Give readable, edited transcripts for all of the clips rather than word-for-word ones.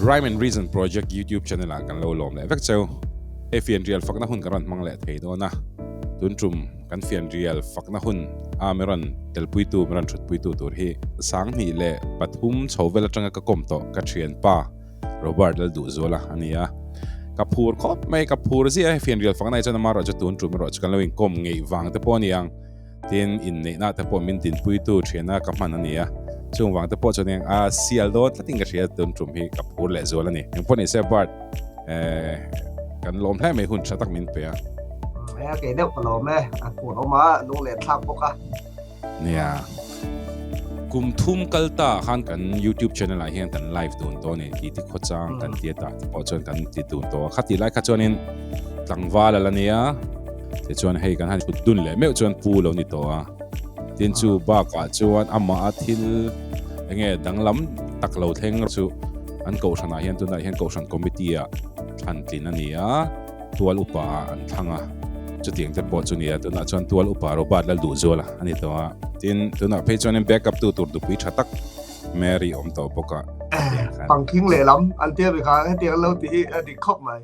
Rhyme and Reason Project YouTube channel ah kan lo lawm leh vek cheu. Hei fianrial fakna hun kan rawn hmang leh thei dawn a, tun tum kan fianrial fakna hun a mi rawn telpuitu, mi rawn thutpuitu tur hi 2003 chho vel atanga ka kawm tawh ka thianpa Robert Lalduhzuala a ni a. Ka phur khawp mai, ka phur ziah a, hei fianrial fakna hi chuan amaherawhchu tun tum erawh chu kan lo inkawm ngeih vang te pawh a ni ang. Tin, inneihna te pawh min dinpuitu thiana ka hman a ni a, chung vang te pawh chuan eng a sial dawn tlatin ka hria tun tum hi ka phur leh zual a ni. Engpawh ni se Bart, eh, kan lawm hle mai hun tha tak min pe a. Nia, kei deuh ka lawm e, a phur awm a, lung leh thlak bawk a. Nia, kum thum kal ta khan kan YouTube channel ah hian kan live dun tawh a ni, ti ti khawchang kan ti a tah te pawh chuan kan ti dun tawh a, khati lai kha chuanin tlangval a la nia. Tichuan hei kan han kut dun leh meuh chuan pu lo ni tawh a, tin chu bakah chuan amah a thil enge danglam tak lo thleng chu an kohhranah hian tunah hian kohhran committee ah thlan tlin a ni a, tual upa ah an thlang a, chutiang te pawh chu ni a, tunah chuan tual upa Robert Lalduhzuala a ni tawh a, tin tunah phei chuanin backup tu tur dupui tha tak Mary awm tawh bawk a. Pangkhing lehlam an tia mi kha hetiang an lo ti hi a dik khawp mai.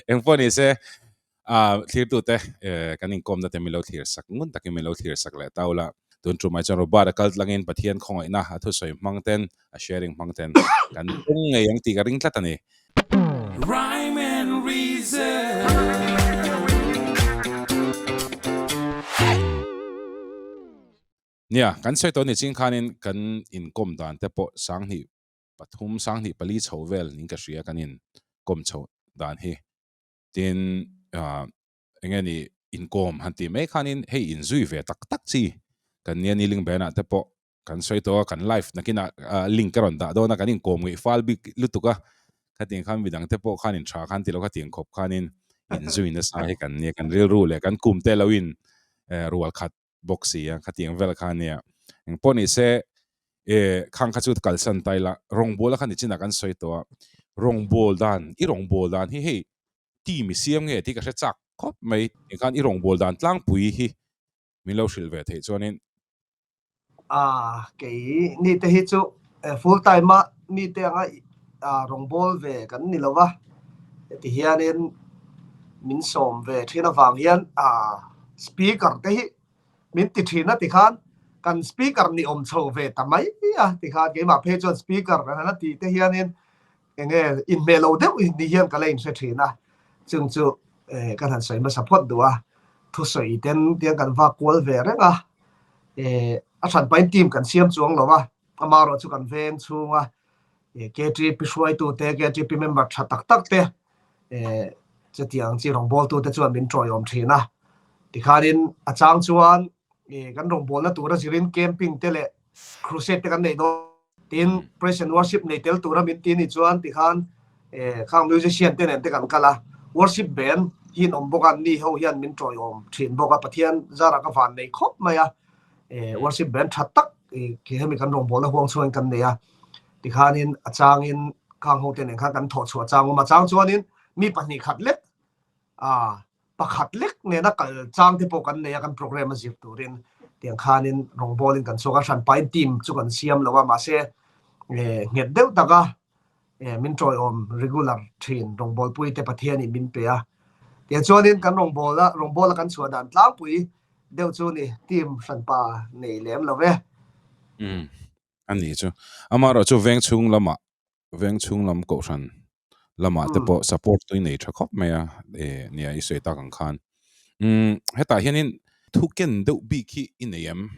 Eng pawh ni se, thlirtute kan inkawmna te min lo thlir sak ngun takin min lo thlir sak leh ta ula. Tun tumah chuan Robert a kal tlangin Pathian khawngaihna a thusawi hmang ten, a sharing hmang ten kan pung ngei ang tih ka ring tlat a ni. Rhyme and Reason. Nia, kan sawi tawh ni ching khanin kan inkawm dan te pawh 2003, 2004 chho vel niin ka hria kan in kawm chho dan hi. Tin, eng nge ni inkawm han tih mai khanin hei inzui ve tak tak chi kan nia ni link banah te pawh kan sawi tawh a, kan live nakinah link ka rawn dah dawn a, kan inkawm ngeih fal bik lutuk a, khatiang khan midang te pawh khan in tha khan ti lo khatiang khawp khanin inzui nasa hi kan nia, kan rilru leh kan kum te lo in rual khat bawk si a, khatiang vel kha ania. Engpawh ni se, e, khang kha chu kalsan ta ila, rawngbawl a kha nichinah kan sawi tawh a, rawngbawl dan, i rawngbawl dan hi hei team i siam nge tih ka hre chak khawp mai, engkhan i rawngbawl dan tlangpui hi min lo hrilh ve theih chuanin. A, kei ni te hi chu full time a mi te anga rawngbawl ve kan ni lo va, heti hianin min sawm ve thin avang hian a Speaker te hi min ti thin a tikhan kan speaker ni awm chho ve ta mai a tikhan keimah phei chuan speaker kan han a tih te hianin enge inhmeh lo deuh ni hian ka la inhre thin a, chung chu kan han sawi hmasa phawt duh a, thusawi ten tiang kan vak kual ve reng a, a hran pahin team kan siam chuang lo a, amaherawhchu chu kan veng chhung a KTP hruaitute, KTP member tha tak tak te, chutiang chi rawngbawltute chuan min tawiawm thin a. Tikhanin a chang chuan kan rawngbawlna tura zirin camping te leh crusade te kan neih dawn. Tin, praise and worship nei tel tura min ti ni chuan tikhan khang musician te nen te kan kal a. Worship band hi an awm bawk a, ni ho hian min tawiawm thin bawk a. Pathian zarah ka van nei khawp mai a. Worship band tha tak khi hemi kan rawngbawlna huang chhuangin kan nei a. Tikhanin a changin khang ho te nen khan kan thawh chhuah chang awm a, chang chuanin mi pahnih khat lek a pakhat lek nena kal chang te pawh kan nei a, kan program a zir turin tiang khanin rawngbawlin kan chhuak a, hranpain team chu kan siam lo a, mahse nghet deuh taka min tawiawm regular thin rawngbawlpui te Pathianin min pe a. Tiang chuanin kan rawngbawla rawngbawla kan chhuah dan tlangpui deuh chu ni team hranpa nei lem lo ve. A ni chu. Amaherawh chu veng chhung lamah, veng chhung lam kohhran lamah te pawh support tui nei tha khawp mai a, e nia i sawi tak ang khan. Umm hetah hianin thu ken deuh bik hi i nei em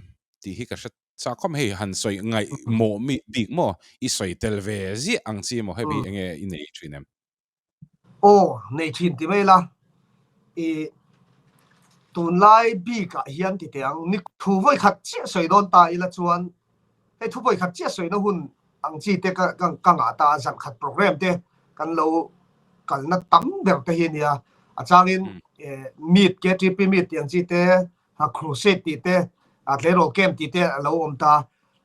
tih hi ka hre chak khawp mai. Hei han sawi ngaih mawh bik maw i sawi tel ve ziah ang chi maw hemi enge i nei thin em? Aw, nei thin ti mai la. I tunlai bikah hian ti teh ang, ni thu vawi khat chiah sawi dawn ta ila chuan hei thu vawi khat chiah sawina hun ang chi te ka ka ngah ta a, zan khat program te kan lo kalna tam ber te hi a nia. A changin meet, KTP meet tih ang chi te, crusade tih te, tleirawl camp tih te a lo awm ta.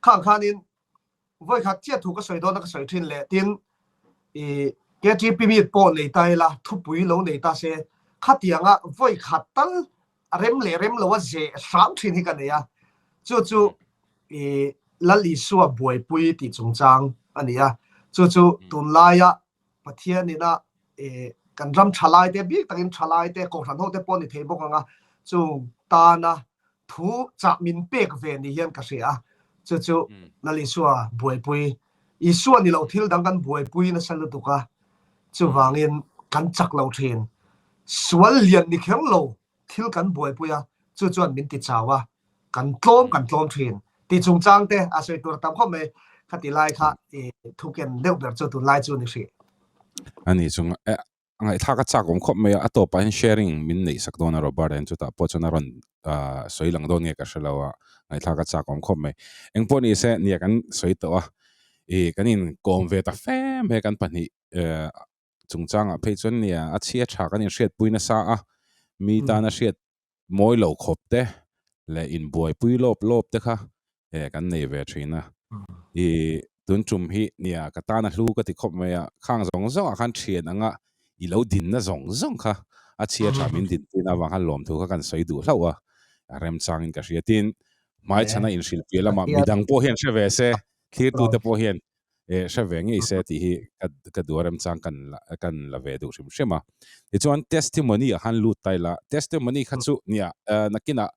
Khang khanin Vawi khat chiah thu ka sawi dawn a ka sawi thin leh tin i KTP meet pawh nei ta ila thupui lo nei ta se khatianga vawi khat tal a rem leh rem lo a zeh hram thin hi ka nei a, chu chu i Lal Isua buaipui tih chungchang a ni a. Chu chu tunlaia Pathian ina kan ram thalai te bik takin thalai te kohhran ho te pawh ni thei bawk anga chung tana thu chah min pek ve ni hian ka hria a. Chu chu Lal Isua buaipui Isua ni lo thil dang kan buaipui nasa lutuk a, chuvangin kan chak lo thin. Sual lian ni kher lo thil kan buaipui a, chu chuan min ti chau a, kan tlawm kan tlawm thin tih chungchang te a sawi tur tam khawp mai. Khati lai kha i thu ken deuh ber chu tunlai chu ni hrih. Ani chung a ngaihthlak a chak awm khawp mai a, a tawpah hian sharing min neih sak dawn a Robert hian chutah pawh chuan a rawn sawi lang dawn nge ka hre lo a, ngaihthlak a chak awm khawp mai. Engpawh ni se nia kan sawi tawh a, i kan inkawm ve ta fe mai kan pahnih chungchangah phei chuan nia a chhia tha kan inhriatpui nasa a, mi tana hriat mawi lo khawp te leh inbuaipui lawp lawp te kha eh kan nei ve thin a. I tun tum hi nia ka tana hlu ka ti khawp mai a, khang zawng zawngah khan thian anga i lo dinna zawng zawng kha a chhia tha min dinpuina avang khan lawmthu kha kan sawi duh hlauh a, a remchangin ka hria. Tin, hmaichhana inhrilhpiah lamah midang pawh hian hre ve se, thlirtute pawh hian eh hre ve ngei se tih hi ka ka duh a remchang kan la kan la ve duh hrim hrim a. Tichuan testimony ah khan lut ta ila, testimony kha chu nia nakinah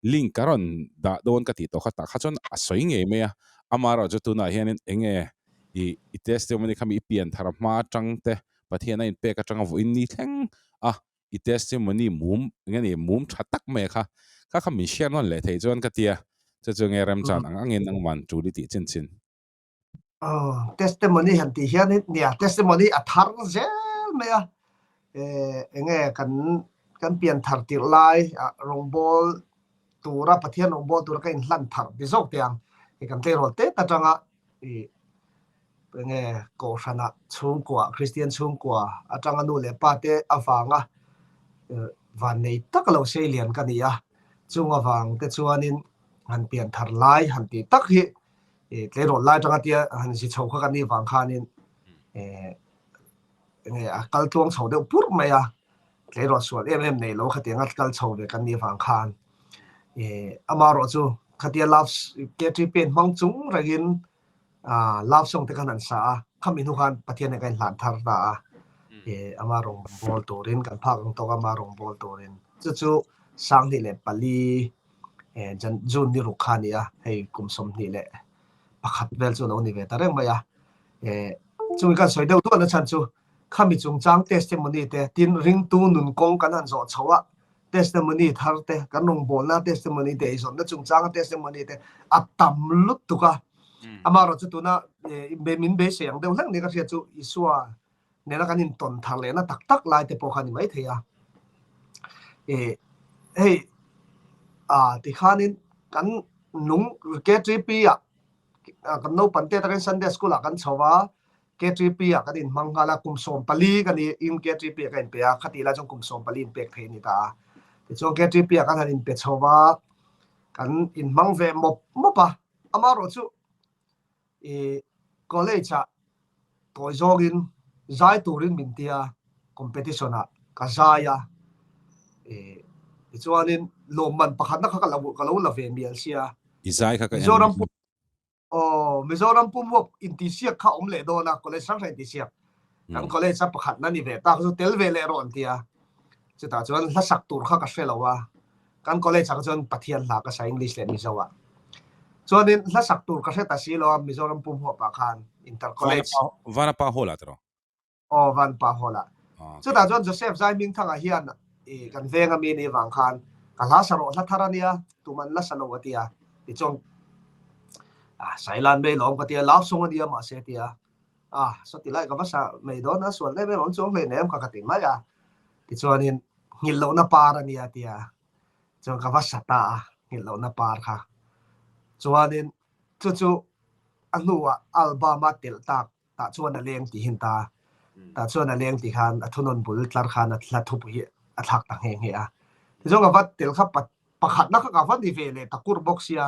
link ka rawn dah dawn ka tih tawh kha tah kha chuan a sawi ngei mai a, amaherawh chu tunah hianin eng nge i i testimony kha mi i pian thar hma atang te Pathian a inpek atanga vawiin ni thleng a i testimony mum eng nge ni mum tha tak mai kha kha kha min share nawn leh thei chuan ka tia chu chu nge remchan ang angin nangman tul i tih chin chin. Oh, testimony han tih hian nia testimony a thar zel mai a eh enge kan kan pian thar tirh lai rawngbawl tura Pathian rawngbawl tura ka inhlan thar ti zawk te ang i kan tleirawl tet atanga i enge kohhrana chhungkua Kristian chhungkua atanga nu leh pa te avanga vannei tak lo sei lian ka ni a chung avang te chuanin han pian thar lai han tih tak hi e tleirawl lai atanga tia han zi chho kha kan nih vang khanin e enge a kal tluang chho deuh pur mai a tleirawl sual em em nei lo khatianga kal chho ve kan nih vang khan e amarawh chu khatia love KTP hmang chung rengin a love song te khan an sa a khami hnu khan Pathian nen kan inhlan thar ta a e ama rawng bawl turin kan phak ang tawk ama rawng bawl turin chu chu 2004 June ni ruk kha a ni a, hei kum 21 vel chu a lo ni ve ta reng mai a. Chumi kan sawi deuh duahna chhan chu khami chungchang testimony te, tin ringtu nun kawng kan han zawh chho a, testimony thar te, kan rawngbawlna testimony te, eizawnna chungchanga testimony te a tam lutuk a. Amaherawhchu chu tuna min beisei ang deuh hlek ni ka hriat chu Isua nena kan intawn thar lehna tak tak lai te pawh kha a ni maithei a. E, hei, a tikhanin kan nung KTP ah kan naupang te takin Sunday school ah kan chho a, KTP ah kan inhmang nghal a, kum 14 ka ni in KTP ah ka inpe a, khatih lai chuan kum 14 inpek thei a ni ta a. Tichuan KTP ah kan han inpe chho a, kan inhmang ve mawp mawp a, amaherawh chu i college ah tawi zawngin zai turin min ti a, competition ah ka zai a, i tichuanin lawmman pakhatna kha ka lo ka lo la ve mial sia. I zai kha ka en Mizoram pum aw Mizoram pum huap intihsiak kha awm leh dawn a, college hrang hrang intihsiak. Kan college a pakhatna ni ve ta kha chu tel ve leh rawh an ti a, chutah chuan hlasak tur kha ka hre lo a, Kan college ah kha chuan Pathian hla ka sa English leh Mizo ah. Chuanin hla sak tur ka hre ta si lo a Mizoram pum huap ah khan Inter College. Vanapa Hall ah tiraw? Aw Vanpa Hall ah. Chutah chuan Joseph Zaihmingthanga hian i kan veng a mi ni vang khan ka hla sa rawh hla thar a nia tuman la sa lo a ti a. Tichuan ah Sailan mai lawm ka ti a love song a nia mahse a ti a. Ah sawti lai ka va sa mai dawn a sual em em awm chuang hleinem em kha ka ti mai a. Tichuanin nghilh lohna par a nia tia chuan ka va sa ta a nghilh lohna par kha. Chuanin chu chu a hnuah album a telh tak tah chuan a leng tihin ta tah chuan a leng ti khan a thunawn bul tlar khan a hla thupui hi a thlak ta nghe nghe a. Tichuan ka va tel kha pakhatna kha ka va ni ve leh ta kur bawk sia.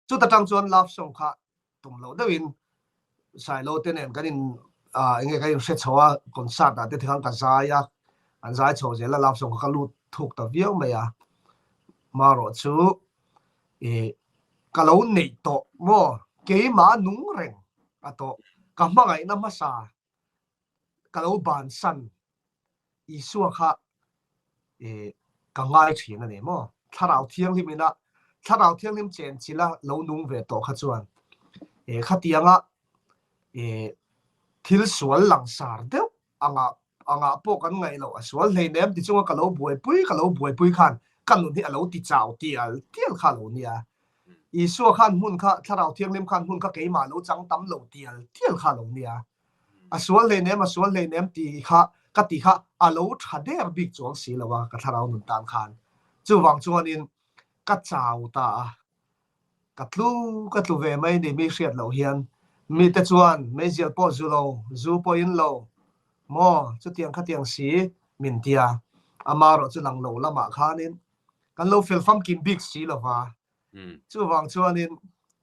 Chuta tang chuan love song kha tum loh deuhin Sailo te nen kan in eng nge kan in hre chho a, concert ah te khan ka zai a, an zai chho zel a love song kha ka lut thuk ta viau mai a. Marawh chu i ka lo neih tawh maw keimah nung reng. a tawh. Ka hmangaihna hmasa ka lo bansan Isua kha ka ngai thin a ni maw? Thlarau Thianghlim ina Thlarau Thianghlim chenchilh a lo nung ve tawh kha chuan khatianga thil sual langsar deuh anga angah pawh kan ngaih loh a sual hleinem ti chunga ka lo buaipui ka lo buaipui khan ka nun hi a lo ti chau tial tial kha a lo nia. Isua khan hmun kha Thlarau Thianghlim khan hmun kha keimah lo chang tam lo tial tial kha a lo nia. A sual hleinem a sual hleinem ti kha ka ti kha a lo tha der bik chuang si lo a ka thlarau nun tan khan. Chuvang chuanin ka chau ta a. Ka tlu ka tlu ve mai ni mi hriat loh hian mite chuan meizial pawh zu lo, zu pawh in lo maw chutiang khatiang si min tia amarawh chu lang lo lamah khanin kan lo fel famkim bik si lo va. Chuvang chuanin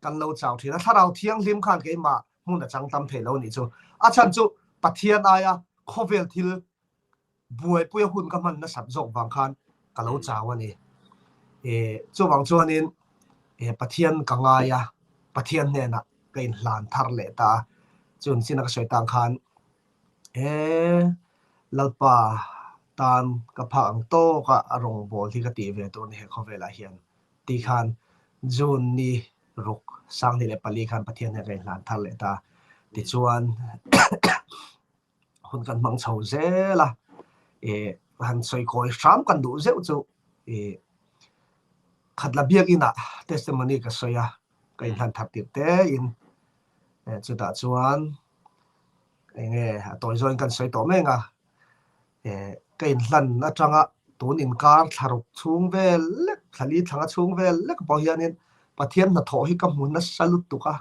kan lo chau thin a, Thlarau Thianghlim khan keimah hmun a chang tam thei lo nih chu. A chhan chu Pathian aia khawvel thil buaipuia hun ka hman nasat zawk vang khan ka lo chau a ni. Chuvang chuanin Pathian ka ngai a, Pathian hnenah ka inhlan thar leh ta a. Chun chin a ka sawi tang khan Lalpa tan ka phak ang tawka a rawngbawl hi ka tih ve tur a ni he khawvelah hian. Ti khan June ni ruk 2004 khan Pathian hnenah ka inhlan thar leh ta. Tichuan hun kan hmang chho zel a, han sawi kawi hram kan duh zeuh chu khatla biakinah testimony ka sawi a, ka inhlan thar tirh tein chutah chuan enge a tawi zawngin kan sawi tawh mek a, ka inhlan atanga tun inkar thla ruk chhung vel lek, thla li thlanga chhung vel lek pawh hianin Pathian hnathawh hi ka hmu nasa lutuk a.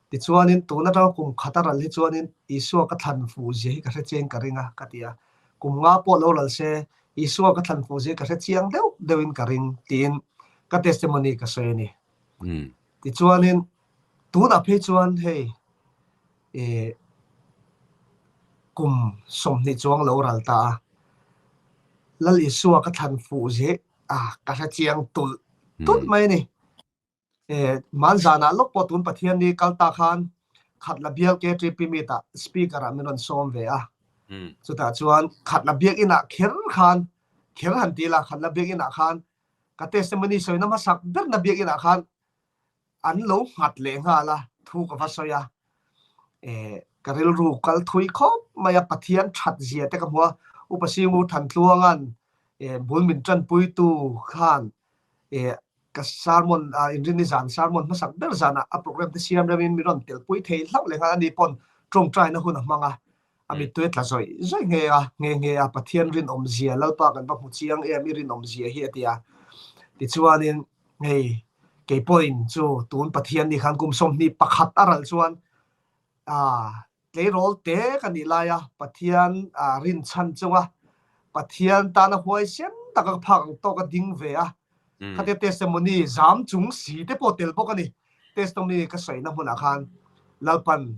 Tichuanin tun atanga kum khat a ral hi chuanin Isua ka thlan fuh zia hi ka hre chiang ka ring a ka ti a. Kum nga pawh lo ral se Isua ka thlan fuh zia hi ka hre chiang deuh deuhin ka ring tiin ka testimony ka sawi a ni. Tichuanin tunah phei chuan hei kum 20 chuang lo ral ta a, Lal Isua ka thlan fuh zia hi ka hre chiang tulh tulh mai a ni. Hman zanah lawk pawh tun Pathian ni kal ta khan Khatla bial KTP meet ah speaker ah min rawn sawm ve a. Chutah chuan Khatla biakinn ah kher khan kher han ti la Khatla biakinn ah khan ka testimony sawina hmasak berna biakinn ah khan an lo nghat leh nghal a, thu ka va sawi a. Ka rilru kal thui khawp mai a, Pathian that zia te ka hmu a. Upa Singu Thantluanga'n bul min tanpuitu khan ka sermon inrinni zan sermon hmasak ber zanah a program te siam remin min rawn telpui thei hlauh leh nghal a ni pawn tawngtaina hun a hmang a, a mittui a tla zawih zawih nghe a, nghe nghe a Pathian rinawm zia Lalpa kan va hmu chiang em i rinawm zia hi a ti a. Tichuanin hei keipawhin chu tun Pathian ni khan kum 21 a ral chuan Tleirawl te ka nih laia Pathian rinchhan chunga Pathian tana huaisen taka ka phak ang tawk a ding ve a, khatia testimony zam chung si te pawh tel bawk a ni. Testimony ka sawina hmunah khan Lalpan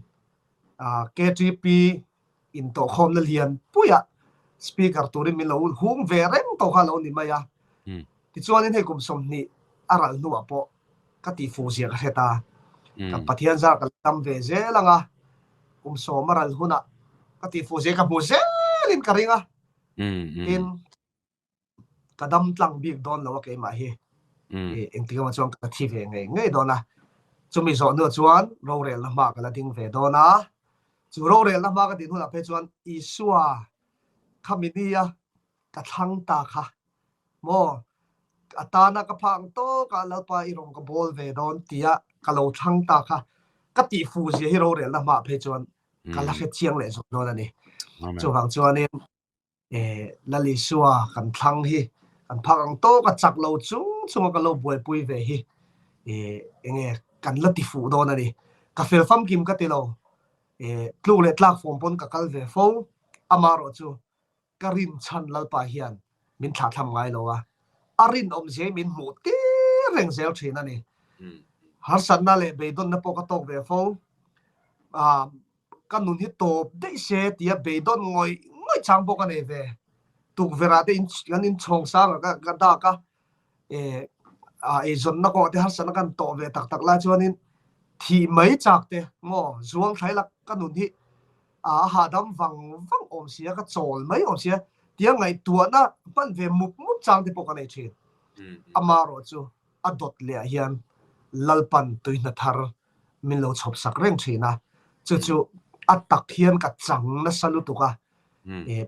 KTP intawhkhawmna lian puiah speaker turin min lo hung ve reng tawh kha a lo ni mai a. Tichuanin hei kum 20 a ral hnuah pawh ka tih fuh zia ka hre ta. Ka Pathian zar ka la tam ve zel ang a, kum 10 a ral hunah ka tih fuh zia ka hmu zelin ka ring a. Tin, ka dam tlang bik dawn lo a keimah hi. Engtik emaw chuan ka thi ve ngei ngei dawn a. Chumi zawh hnuah chuan rorelna hma ka la ding ve dawn a. Chu rorelna hma ka din hunah phei chuan Isua khami nia ka thlang ta kha maw a tana ka phak ang tawk a Lalpa i rawn ka bawl ve dawn tia ka lo thlang ta kha ka tih fuh zia hi rorelna hmaah phei chuan ka la hre chiang leh zawk dawn a ni. Chuvang chuanin Lal Isua kan thlang hi kan phak ang tawk a chak lo chung chunga ka lo buaipui ve hi enge kan la ti fuh dawn a ni. Ka fel famkim ka ti lo, tluk leh tlak fawm pawn ka kal ve fo, amaherawh chu ka rinchhan Lalpa hian min thlahthlam ngai lo a, a rinawmzia hi min hmuh tir reng zel thin a ni. Harsatna leh beidawnna pawh ka tawk ve fo. Ka nun hi tawp daih se tia beidawn ngawih ngawih chang pawh ka nei ve. Tukverh ah te kan inchhawng sang a ka dak a, eizawnna kawngah te harsatna kan tawh ve tak tak lai chuanin. Thih mai chak te maw zuang thlai lak ka nun hi a hahdam vang vang awm sia ka chawl mai awm sia tia ngaihtuahna hman ve mup mup chang te pawh ka nei thin. Amaherawh chu a dawt leh ah hian Lalpan tuihna thar min lo chhawp sak reng thin a, chu chu a tak hian ka chang nasa lutuk a,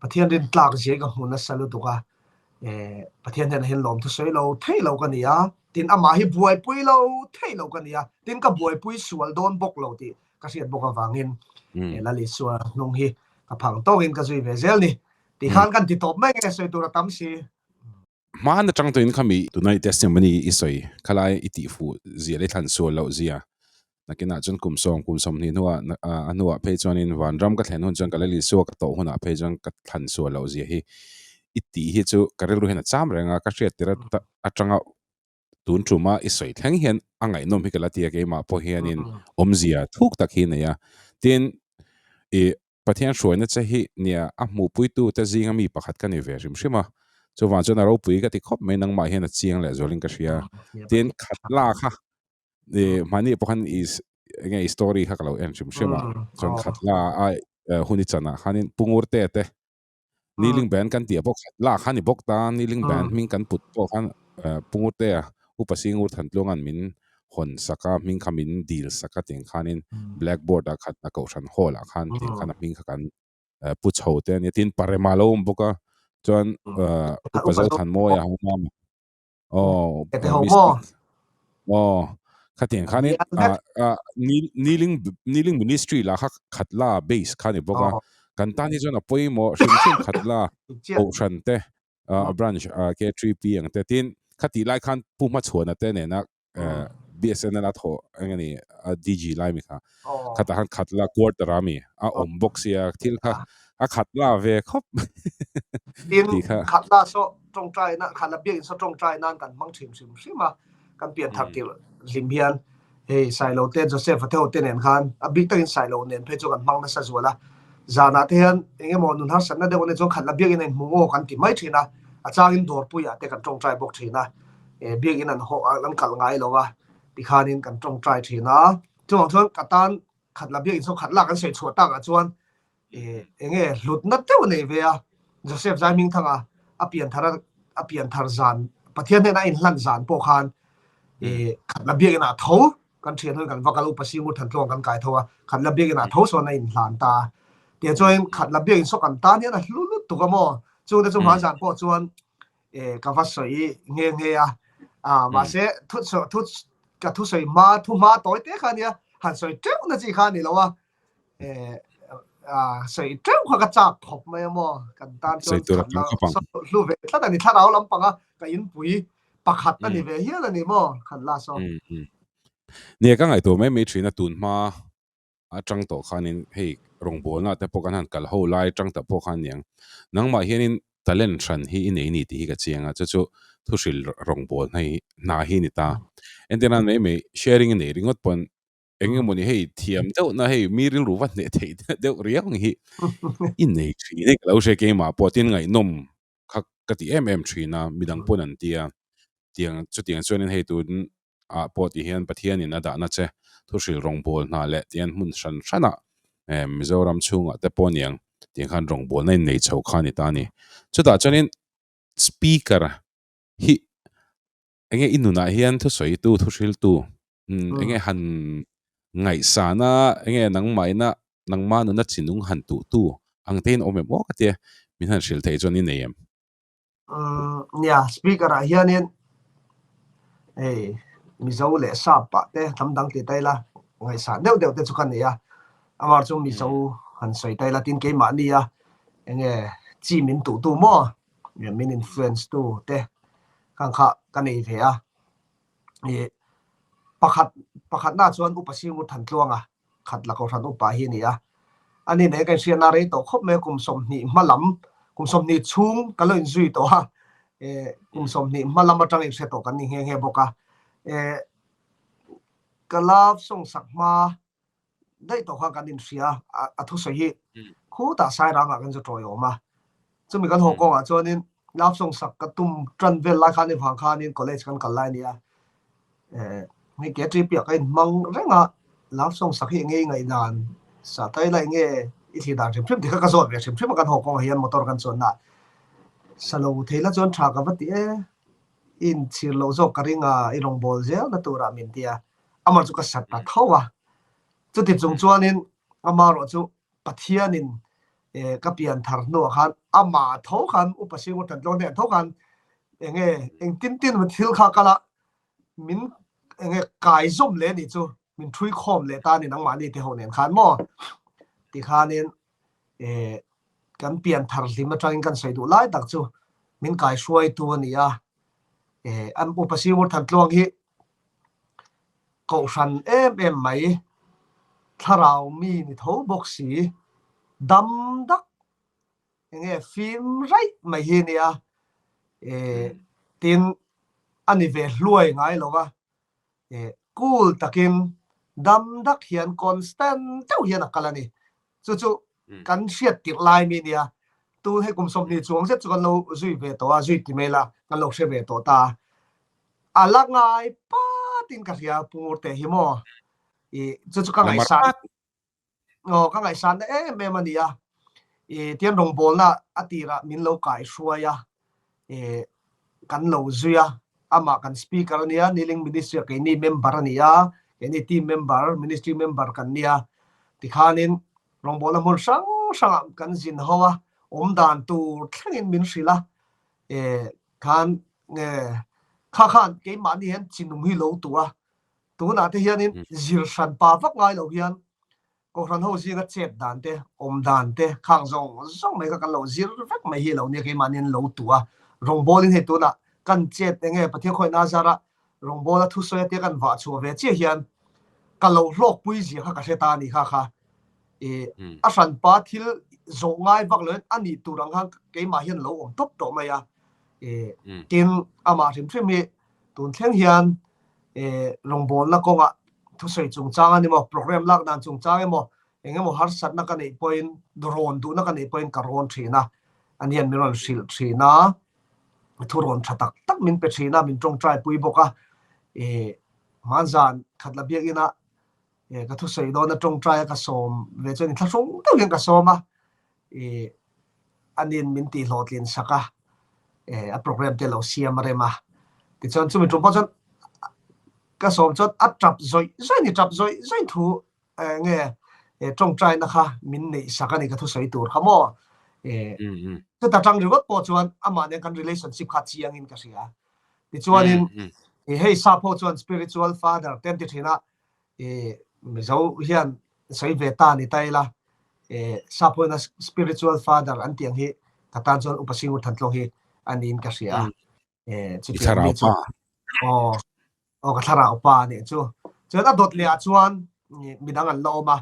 Pathian rin tlak zia hi ka hmu nasa lutuk a, Pathian hnenah hian lawmthu sawi lo thei lo ka ni a, tin amah hi buaipui lo thei lo ka ni a, tin ka buaipui sual dawn bawk lo tih ka hriat bawk avangin Lal Isua hnung hi ka phang tawkin ka zui ve zel ni. Tikhan kan ti tawp mai nge sawi tur a tam si. Hmaan atang tawhin khami tuna i testimony i sawi khalai i tihfuh zia leh i thlan sual loh zia nakinah chuan kum sawm kum sawmhnih hnuah a hnuah phei chuanin vanram ka thlen hun chuan ka Lal Isua ka tawh hunah phei chuan ka thlan sual loh zia hi i tih hi chu ka rilru hian a cham reng a, ka hriat tir atanga tun tuma i sawi thleng hian a ngaihnawm hi ka la ti a, keimah pawh hianin awmzia thuk tak hi a nei a, tin i Pathian hruaina che hi nia a hmuhpuitu te zinga mi pakhat ka ni ve hrim hrim a, chuvang chuan a ropui ka ti khawp mai nangmah hian a chiang leh zualin ka hria. Tin, khat la kha i mahni pawh khan i enge i story kha ka lo en hrim hrim a, chuan khat la a hun i chanah khanin Pu Ngurte te Kneeling Band kan tih ah pawh khat la kha ni bawk ta, Kneeling Band hming kan put pawh khan Pu Ngurtea Upa Singur Thantluanga'n min hawn sak a, hming kha min dil sak a tiang khanin blackboard ah khat a kohhran hall ah khan tiang khan a hming kha kan pu chho te a nia. Tin, Parema lo awm bawk a, chuan Upa Zothanmawia ho mama aw Mystic aw khatiang khanin kneeling kneeling ministry lah kha khat la base kha ni bawk a, kan tan hi chuan a pawimawh hrim hrim khat la kohhran te a branch K3P ang te tin khatih lai khan Pu Hmachhuana te nena BSNL a thawh eng a ni a DG lai mi kha khatah khan khat la quarter a mi a awm bawk sia thil kha a khat la ve khawp tin khat la saw tawngtai na khat la biak in saw tawngtai nan kan hmang thin hrim hrim a kan pian thar tir hlim hian Hei Sailo te Joseph a theuh te nen khan a bik takin Sailo nen phei chu kan hmang nasa zual a, zanah te hian eng emaw nun harsatna deuh a nih chuan khat la biakin a inhmu ngaw kan ti mai thin a, a changin dawrpuiah te kan tawngtai bawk thin a, biakin an haw an kalh ngai lo a tikhanin kan tawngtai thin a, chuvang chuan ka tan khat la biakin saw khat lak an sawi chhuah takah chuan eng nge hlutna deuh a nei ve a, Joseph Zaimingthanga a pian thar a pian thar zan Pathian hnena a inhlan zan pawh khan khatla biakin ah tho kan thian ho kan va kal upa Singur Thantluang kan kai tho a, khatla biakin ah tho sawn a inhlan ta a, tiang chuan khatla biakin saw kan tan hian a hlu lutuk a maw, chungte chu hman zan pawh chuan ka va sawi nghe nghe a, mahse thu thu ka thusawi hma thu hma tawi te kha nia han sawi teuh na chi kha a ni lo a, sawi teuh kha ka chak khawp mai a maw kan tan chuan hlu ve tlat a ni thlarau lampanga ka inpui pakhat a ni ve hial a ni maw khan la saw. Nia ka ngaihtuah mai mai thin a tun hma atang tawh khanin hei rawngbawlna te pawh kan han kal ho lai atang tawh pawh khan niang nangmah hianin talent hran hi i nei ni tih hi ka chiang a chu chu thuhril rawngbawlna hi hna hi a ni ta entirnan mai mai sharing i nei ringawt pawn eng emaw ni hei thiam deuh na hei mi rilru va hneh theih deuh riau ang hi i nei thin e ka lo hre keimah pawh tin ngaihnawm kha ka ti em em thin a midang pawn an tia tiang chutiang chuanin hei tun ah pawh ti hian Pathianin a dahna che thuhril rawngbâwl hna leh tiang hmun hran hranah Mizoram chhungah te pawh aniang tiang khan rawngbâwlna in nei chho kha a ni ta a ni. Chutah chuanin speaker hi enge i nunah hian thusawitu thuhriltu enge han ngaihsana enge nangmahina nangmah nuna chinung han tuhtu ang te in awm em aw ka tia min han hrilh theih chuan i nei em? Nia speaker ah hianin hei Mizo leh Sap pah te hnam dang ti ta ila ngaihsan deuh deuh te chu ka nei a, amah chu Mizo han sawi ta ila tin keimahni a enge chi min tuhtu maw min influence tu te khan kha ka nei ve a. Ih pakhat pakhatna chuan Upa Singur Thantluanga khat la kohhran upa hi a ni a. Ani nen ka inhriatna rei tawh khawp mai a, kum 20 hma lam, kum 20 chhung ka lo inzui tawh a, eh kum 20 hma lam atang inhre tawh kan ni nghe nghe bawk a. Eh ka love song sak hma daih tawh khan kan inhria a, a thusawi hi khutah Sairangah kan zu tawiawm a. Chumi kan haw kawngah chuanin love song sak ka tum tan vel lai khan evang khanin college kan kal lai a nia. Eh hei ke trip piah ka inhmang reng a. Love song sak hi enge i ngaihdan sa tai la enge i thlir dan hrim hrim tih kha ka zawt ve hrim hrim a kan haw kawngah hian motor kan chuanna sa lo thei la chuan tha ka va ti e i inchhir loh zawk ka ring a i rawngbâwl zel na turah min ti a amah chu ka sat ta tho a chuti chung chuanin amaherawh chu Pathianin ka pian thar hnuah khan amah tho khan Upa Singur Tantluang hnenah tho khan enge engtin tin thil kha kal a min enge kai zawm leh nih chu min thui khawm leh ta ni nangmahni te ho nen khan maw ti khanin eh kan pian thar hlim atangin kan sawi duh lai tak chu min kai hruaitu a ni a eh an Upa Singur Thantluang hi kohhran em em mai thlarau mi ni tho bawk si dam dak enge fim raih mai hi nia eh tin a ni ve hluai ngai lo va eh cool takin dam dak hian constant deuh hian a kal a ni chu chu kan hriat tirh lai mi nia tu hei kum 20 chuang zet chu kan lo zui ve tawh a zui ti mai la kan lo hre ve tawh ta a la ngai patin ka hria Pu Ngurte hi maw i chu chu ka ngaihsan Aw, ka ngaihsan na em em a ni a. I tian rawngbawlna a tirah min lo kai hruai a, i kan lo zui a, amah kan speaker a nia, Kneeling Ministry ah keini member a ni a, keini team member, ministry member kan nia. Tikhanin rawngbawlna hmun hrang hrangah kan zin ho a, awm dan tur thlengin min hrilh a, i khan nge kha khan keimahni hian chinung hi lo tuh a, Tunah te hianin zir hran pa vak ngai lo hian Kohhran ho zinga chet dan te, awm dan te khang zawng zawng mai kha kan lo zir vek mai hi lo nia keimahniin lo tu a. Rawngbawlin hei tunah kan chet enge Pathian khawihna zara rawngbawla thusawi atia kan vah chhuah ve chiah hian ka lo hlawkpui zia kha ka hre ta a ni kha kha. I a hranpa thil zawh ngai vak loin a nih tur ang khan keimah hian lo awm tawp tawh mai a. I tin amah hrim hrim hi tun thleng hian rawngbawlna kawngah thusawi chungchang a ni maw, program lak dan chungchang emaw, eng emaw harsatna ka neih pawhin, rawn duhna ka neih pawhin ka rawn thin a, ani hian min rawn hrilh thin a, thu rawn tha tak tak min pe thin a, min tawngtai pui bawk a, hmanzan khatla biakina ka thusawi dawna tawngtai a ka sawm ve chuan inthlahrung deuh hian ka sawm a, anin min tih hlawhtlin sak a, a program te lo siam a rem a. Tichuan chumi tum pawh chuan ka sawm chuan a tap zawih zawih ni tap zawih zawih thu nge tawngtaina kha min neih sak a ni ka thusawi tur kha maw. Chuta tang ringawt pawh chuan amah nen kan relationship kha chiangin ka hria. Tichuanin hei sap ho chuan spiritual father te an ti thin a, Mizo hian sawi ve ta ni ta ila, Saphoina spiritual father an tih ang hi ka tan chuan Upa Singur Thantlawng hi a niin ka hria a. Chutiang mi chu aw aw ka thlarau pa a nih chu. Chuan a dawt leh ah chuan midang an la awm a,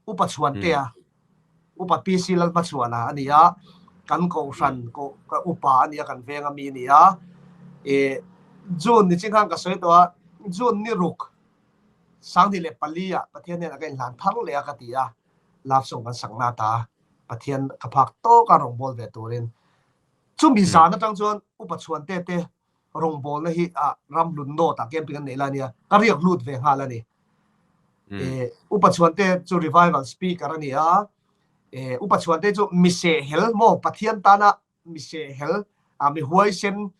Upa Chhuantea, Upa PC Lalhmachhuana a ni a, kan kohhran ka upa a ni a, kan venga mi a ni a. June ni ching khan ka sawi tawh a, June ni ruk 2004 ah Pathian hnenah ka inhlan thar leh a ka ti a, love song kan sak na ta Pathian ka phak tawk a rawngbâwl ve turin. Chumi zan atang chuan Upa Chhuante te rawngbâwlna hi ah Ramhlun North ah camping an neih lai ania, ka riak lut ve nghal a ni. Upa Chhuante chu revival speaker a ni a, Upa Chhuante chu mi sehhel maw Pathian tana mi sehhel, mi huaisen,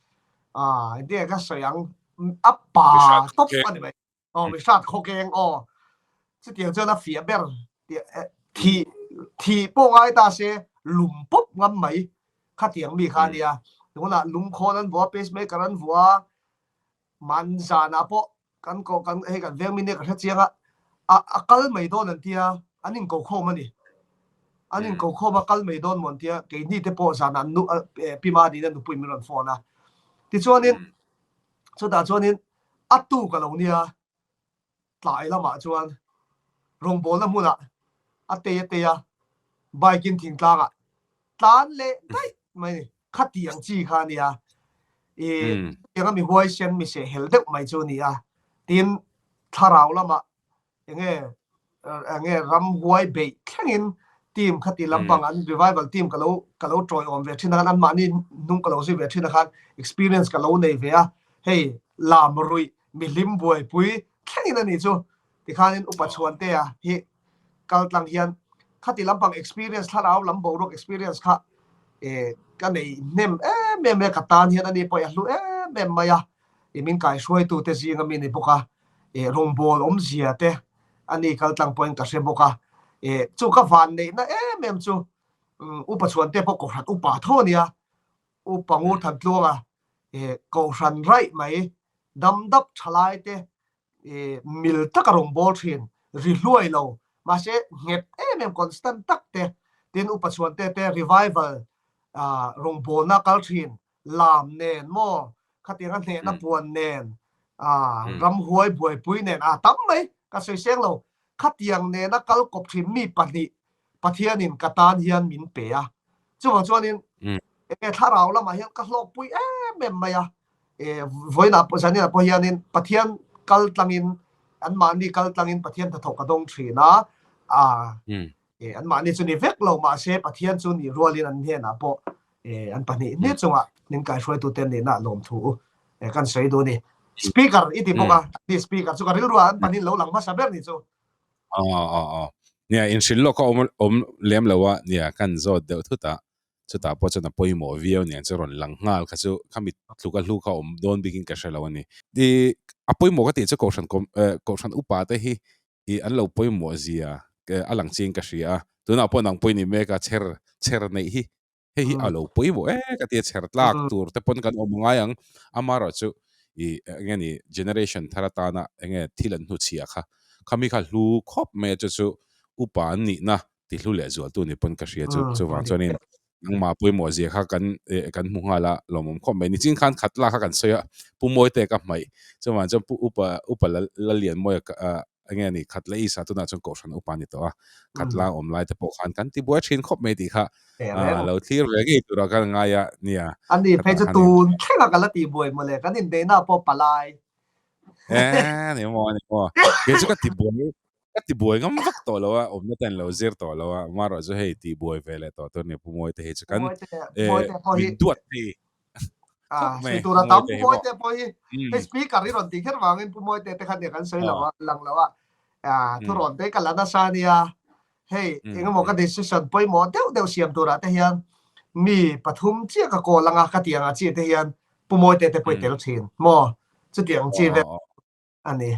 engtin nge ka sawi ang, a pa tawp a ni mai. Aw mi hrat khawkeng aw. Chutiang chuan a fiah ber thi thi pawh ngai ta se lum pawp ngam mai khatiang mi kha ania. Tunah lungkhawn an vua, pacemaker an vua, man zanah pawh kan ko kan hei kan veng mi nia ka hre chiang a, a a kal mai dawn an tia, an inko khawm a ni. An inko khawm a kal mai dawn maw an tia, keini te pawh zanah nu Pi Madina nupui min rawn phone a. Tichuanin chutah chuanin a tuk a lo nia, tlai lamah chuan rawngbawlna hmunah a tei a tei a, bike in thingtlangah tlan leh daih mai ni, khatiang chi kha a nia, i chutianga mi huaisen mi sehhel deuh mai chu a ni a, tin thlarau lamah enge enge ramhuai beih thlengin team khati lampang an revival team ka lo ka lo tawiawm ve thin a khan anmahni hnung ka lo zui ve thin a khan experience ka lo nei ve a hei lam ruih mihlim buaipui thlengin a ni chu. Tikhanin Upa Chhuantea hi kal tlang hian khati lampang experience thlarau lam boruak experience kha ka nei hnem em em e ka tan hian ani pawh a hlu em em mai a i min kaihruaitu te zinga mi ni bawk a rawngbawl awmzia te ani kal tlang pawhin ka hre bawk a chu ka van neihna em em chu Upa Chhuantea pawh kohhran upa tho a nia Upa Ngur Thantluanga kohhran raih mai dam dap thalai te mil taka rawngbâwl ṭhin ri hluai lo, mahse nghet em em constant tak te, tin Upa Chhuante te revival rawngbâwlna kal ṭhin lam nen maw, khatianga hnehna puan nen, ramhuai buaipui nen a tam mai ka sawi seng lo, khatiang nena kal kawp ṭhin mi pahnih Pathianin ka tan hian min pe a, chuvang chuanin enge thlarau lamah hian ka hlawkpui em em mai a, vawiinah pawh zaninah pawh hianin Pathian kal tlangin anmahni kal tlangin Pathian hnathawk ka dawng thin a, anmahni chu ni vek lo mahse Pathian chu nih rualin an hnenah pawh an pahnih hnih chungah min kaihruaitute nihna lawmthu kan sawi duh a ni. Speaker i ti bawk a, speaker chu ka rilruah an pahnih lo lang hmasa ber ni chu. Aw aw aw. Nia, inhrilh lawk a awm awm lem lo a, nia, kan zawt deuh thut a, chutah pawh chuan a pawimawh viau aniang chu rawn lang nghal kha chu khami tluka hlu kha awm dawn bikin ka hre lo a ni. I a pawimawh ka tih chu Kohhran kawm eh Kohhran upa te hi i an lo pawimawh zia a lang chiang ka hria a, tunah pawh nang pawh i ni mek a, chher chher neih hi hei hi a lo pawimawh e ka ti a chher tlak tur te pawn kan awm ngai ang amaherawh chu i enge ni generation thar atana enge thil an hnuchhiah kha khami kha hlu khawp mai a chu chu upa an nihna ti hlu leh zual tu ni pawn ka hria chu chuvang chuanin nangmah pawimawh zia kha kan kan hmu nghal a lawmawm khawp mai nichin khan khat lak kha kan sawi a pu Mawite ka hmaih chuvang chuan pu upa upa Lalianmawia enge ni khat la isa tunah chuan kohhran upa ni tawh a khat la awm lai te pawh khan kan ti buai thin khawp mai tih kha lo thlir ve ngei tura kan ngai a nia ani phei chu tun thleng a ka la ti buai mawle kan inneihna pawh palai e ni maw ni maw kei chu ka ti buai ka ti buai ngam vak tawh lo a awmna ten lo zir tawh lo a marawh chu hei ti buai ve leh tawh tur ni pu mawi te hi chu kan min duat thei Ah, sawi tur a tam Pu Mawite pawh hi hei speaker hi rawn tih kher vangin Pu Mawite te khan kan sawi lo a lang lo a ah thurawn te ka la nasa ania hei engemaw ka decision pawimawh deuh deuh siam turah te hian mi pathum chiah ka call anga ka tiang ah chi te hian Pu Mawite te pawh i tel thin maw chutiang chi vel a ni.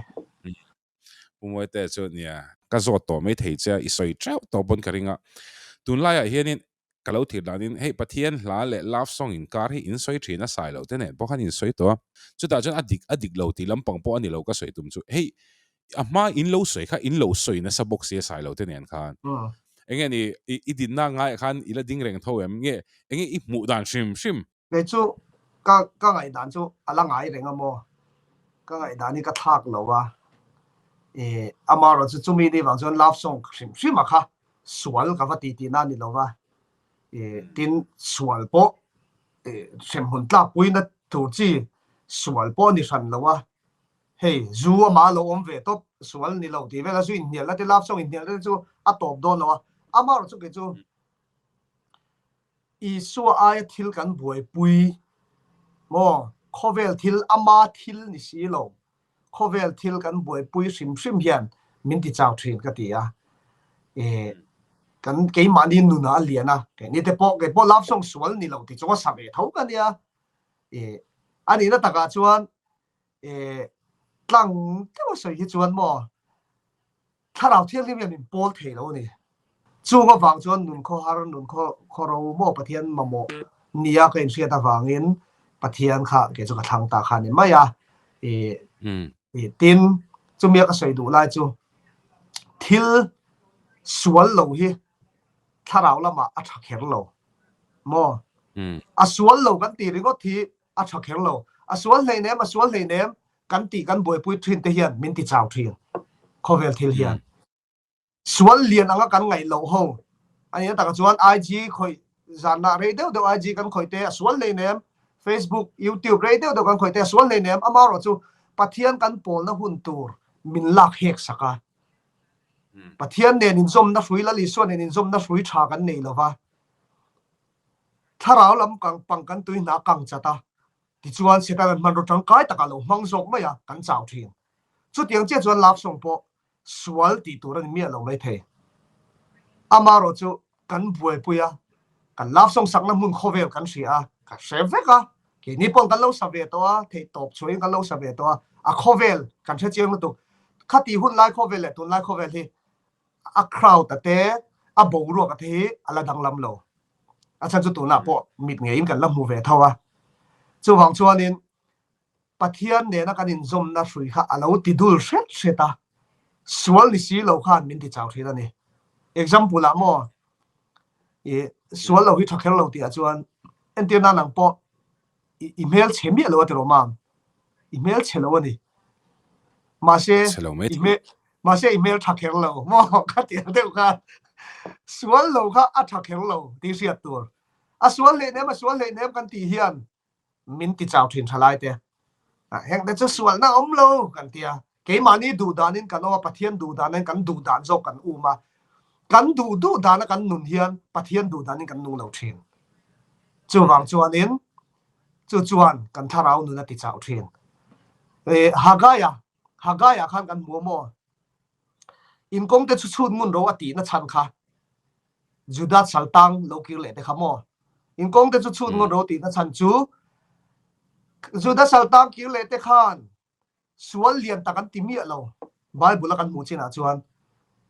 Pu Mawite chu nia, ka zawt tawh mai thei che a, i sawi teuh tawh pawn ka ring a. Tunlaiah hianin ka lo thir danin hei Pathian hla leh love song inkar hi in sawi thin a sai loh te nen pawh khan in sawi tawh a. Chutah chuan a dik a dik lo tih lampang pawh a ni lo ka sawi tum chu. Hei a hma in lo sawi kha in lo sawi nasa bawk si a sai loh te nen khan. Enge ni i dinna ngaiah khan i la ding reng tho em? Nge enge i hmuh dan hrim hrim? Kei chu ka ka ngaihdan chu a la ngai reng a maw? Ka ngaihdan hi ka thlak lo a, eh amaherawh chu chumi ni vang chuan love song hrim hrim a kha sual ka va ti tihna a ni lo va, eh tin sual pawh eh hremhmun tlakpuina tur chi sual pawh a ni hran lo a, hei zu amah lo awm ve tawp sual ni lo tih vel a zu inhnialna te love song inhnialna te chu a tawp dawn lo a, amaherawh chu kei chu Isua aia thil kan buaipui maw? Khawvel thil ama thil ni si lo, khawvel thil kan buaipui hrim hrim hian min ti chau thin ka ti a. E, kan keimahni nunah a lian a, keini te pawh kei pawh love song sual ni lo ti chunga sa ve tho ka nia. E, a nihna takah chuan e, tlang deuha sawi hi chuan maw Thlarau Thianghlim hian min pawl thei lo a ni. Chung avang chuan nun khawhar, nun khawro maw Pathian mamawh nia ka inhriat avangin Pathian kha kei chu ka thlang ta kha a ni mai a. Tin, chumia ka sawi duh lai chu thil sual lo hi thlarau lamah a tha kher lo maw? A sual lo kan tih ringawt hi a tha kher lo. A sual hleinem, a sual hleinem kan tih kan buaipui thin te hian min ti chau thin khawvel thil hian. Sual lian anga kan ngaih loh ho a nih takah chuan IG khawih zanah rei deuh deuh IG kan khawih te a sual hleinem, Facebook, YouTube rei deuh deuh kan khawih te a sual hleinem amaherawh chu Pathian kan pawlna hun tur min lak hek sak a. Pathian nen inzawmna hrui Lal Isua nen inzawmna hrui tha kan nei lova. Thlarau lam pang kan tui hna kang chat a, tichuan Satan an hmanraw tangkai takah lo hmang zawk mai a, kan chau thin. Chutiang chiah chuan love song pawh sual tih tur a ni miah lo maithei. Amaherawh chu kan buaipui a, kan love song sakna hmun khawvel kan hria a, ka hre vek a, keini pawh kan lo sa ve tawh a, theih tawp chhuahin kan lo sa ve tawh a, a khawvel kan hre chiang lutuk. Khati hun lai khawvel leh tunlai khawvel hi a crowd a te, a boruak a te hi a la danglam lo. A chhan chu tunah pawh mit ngeiin kan la hmu ve tho a. Chuvang chuanin Pathian nena kan inzawmna hrui kha a lo ti dul hret hret a, sual ni si lo khan min ti chau thin a ni. Example ah maw, i sual lo hi tha kher lo tih ah chuan entir nan ang pawh i hmel chhe miah lo a ti rawh mam, i hmel chhe lo a ni. Mahse, i hmel mahse i hmel tha kher lo maw kha ti ang deuh khan sual lo kha a tha kher lo tih hriat tur. A sual hleihnem a sual hleihnem kan tih hian min ti chau thin tha lai te. Heng te chu sualna awm lo kan ti a, keimahni duh danin kan awm a, Pathian duh danin kan duh dan zawk kan um a, kan duh duh dana kan nun hian Pathian duh danin kan nung lo thin. Chuvang chuanin chu chuan kan thlarau nun a ti chau thin. Hagaia, Hagaia khan kan hmu maw? In kawng te chu chhut ngun ro a tihna chhan kha Juda saltang lo kir leh te kha maw? In kawng te chu chhut ngun ro tihna chhan chu Juda saltang kir leh te khan sual lian tak an ti miah lo. Bible a kan hmuh chinah chuan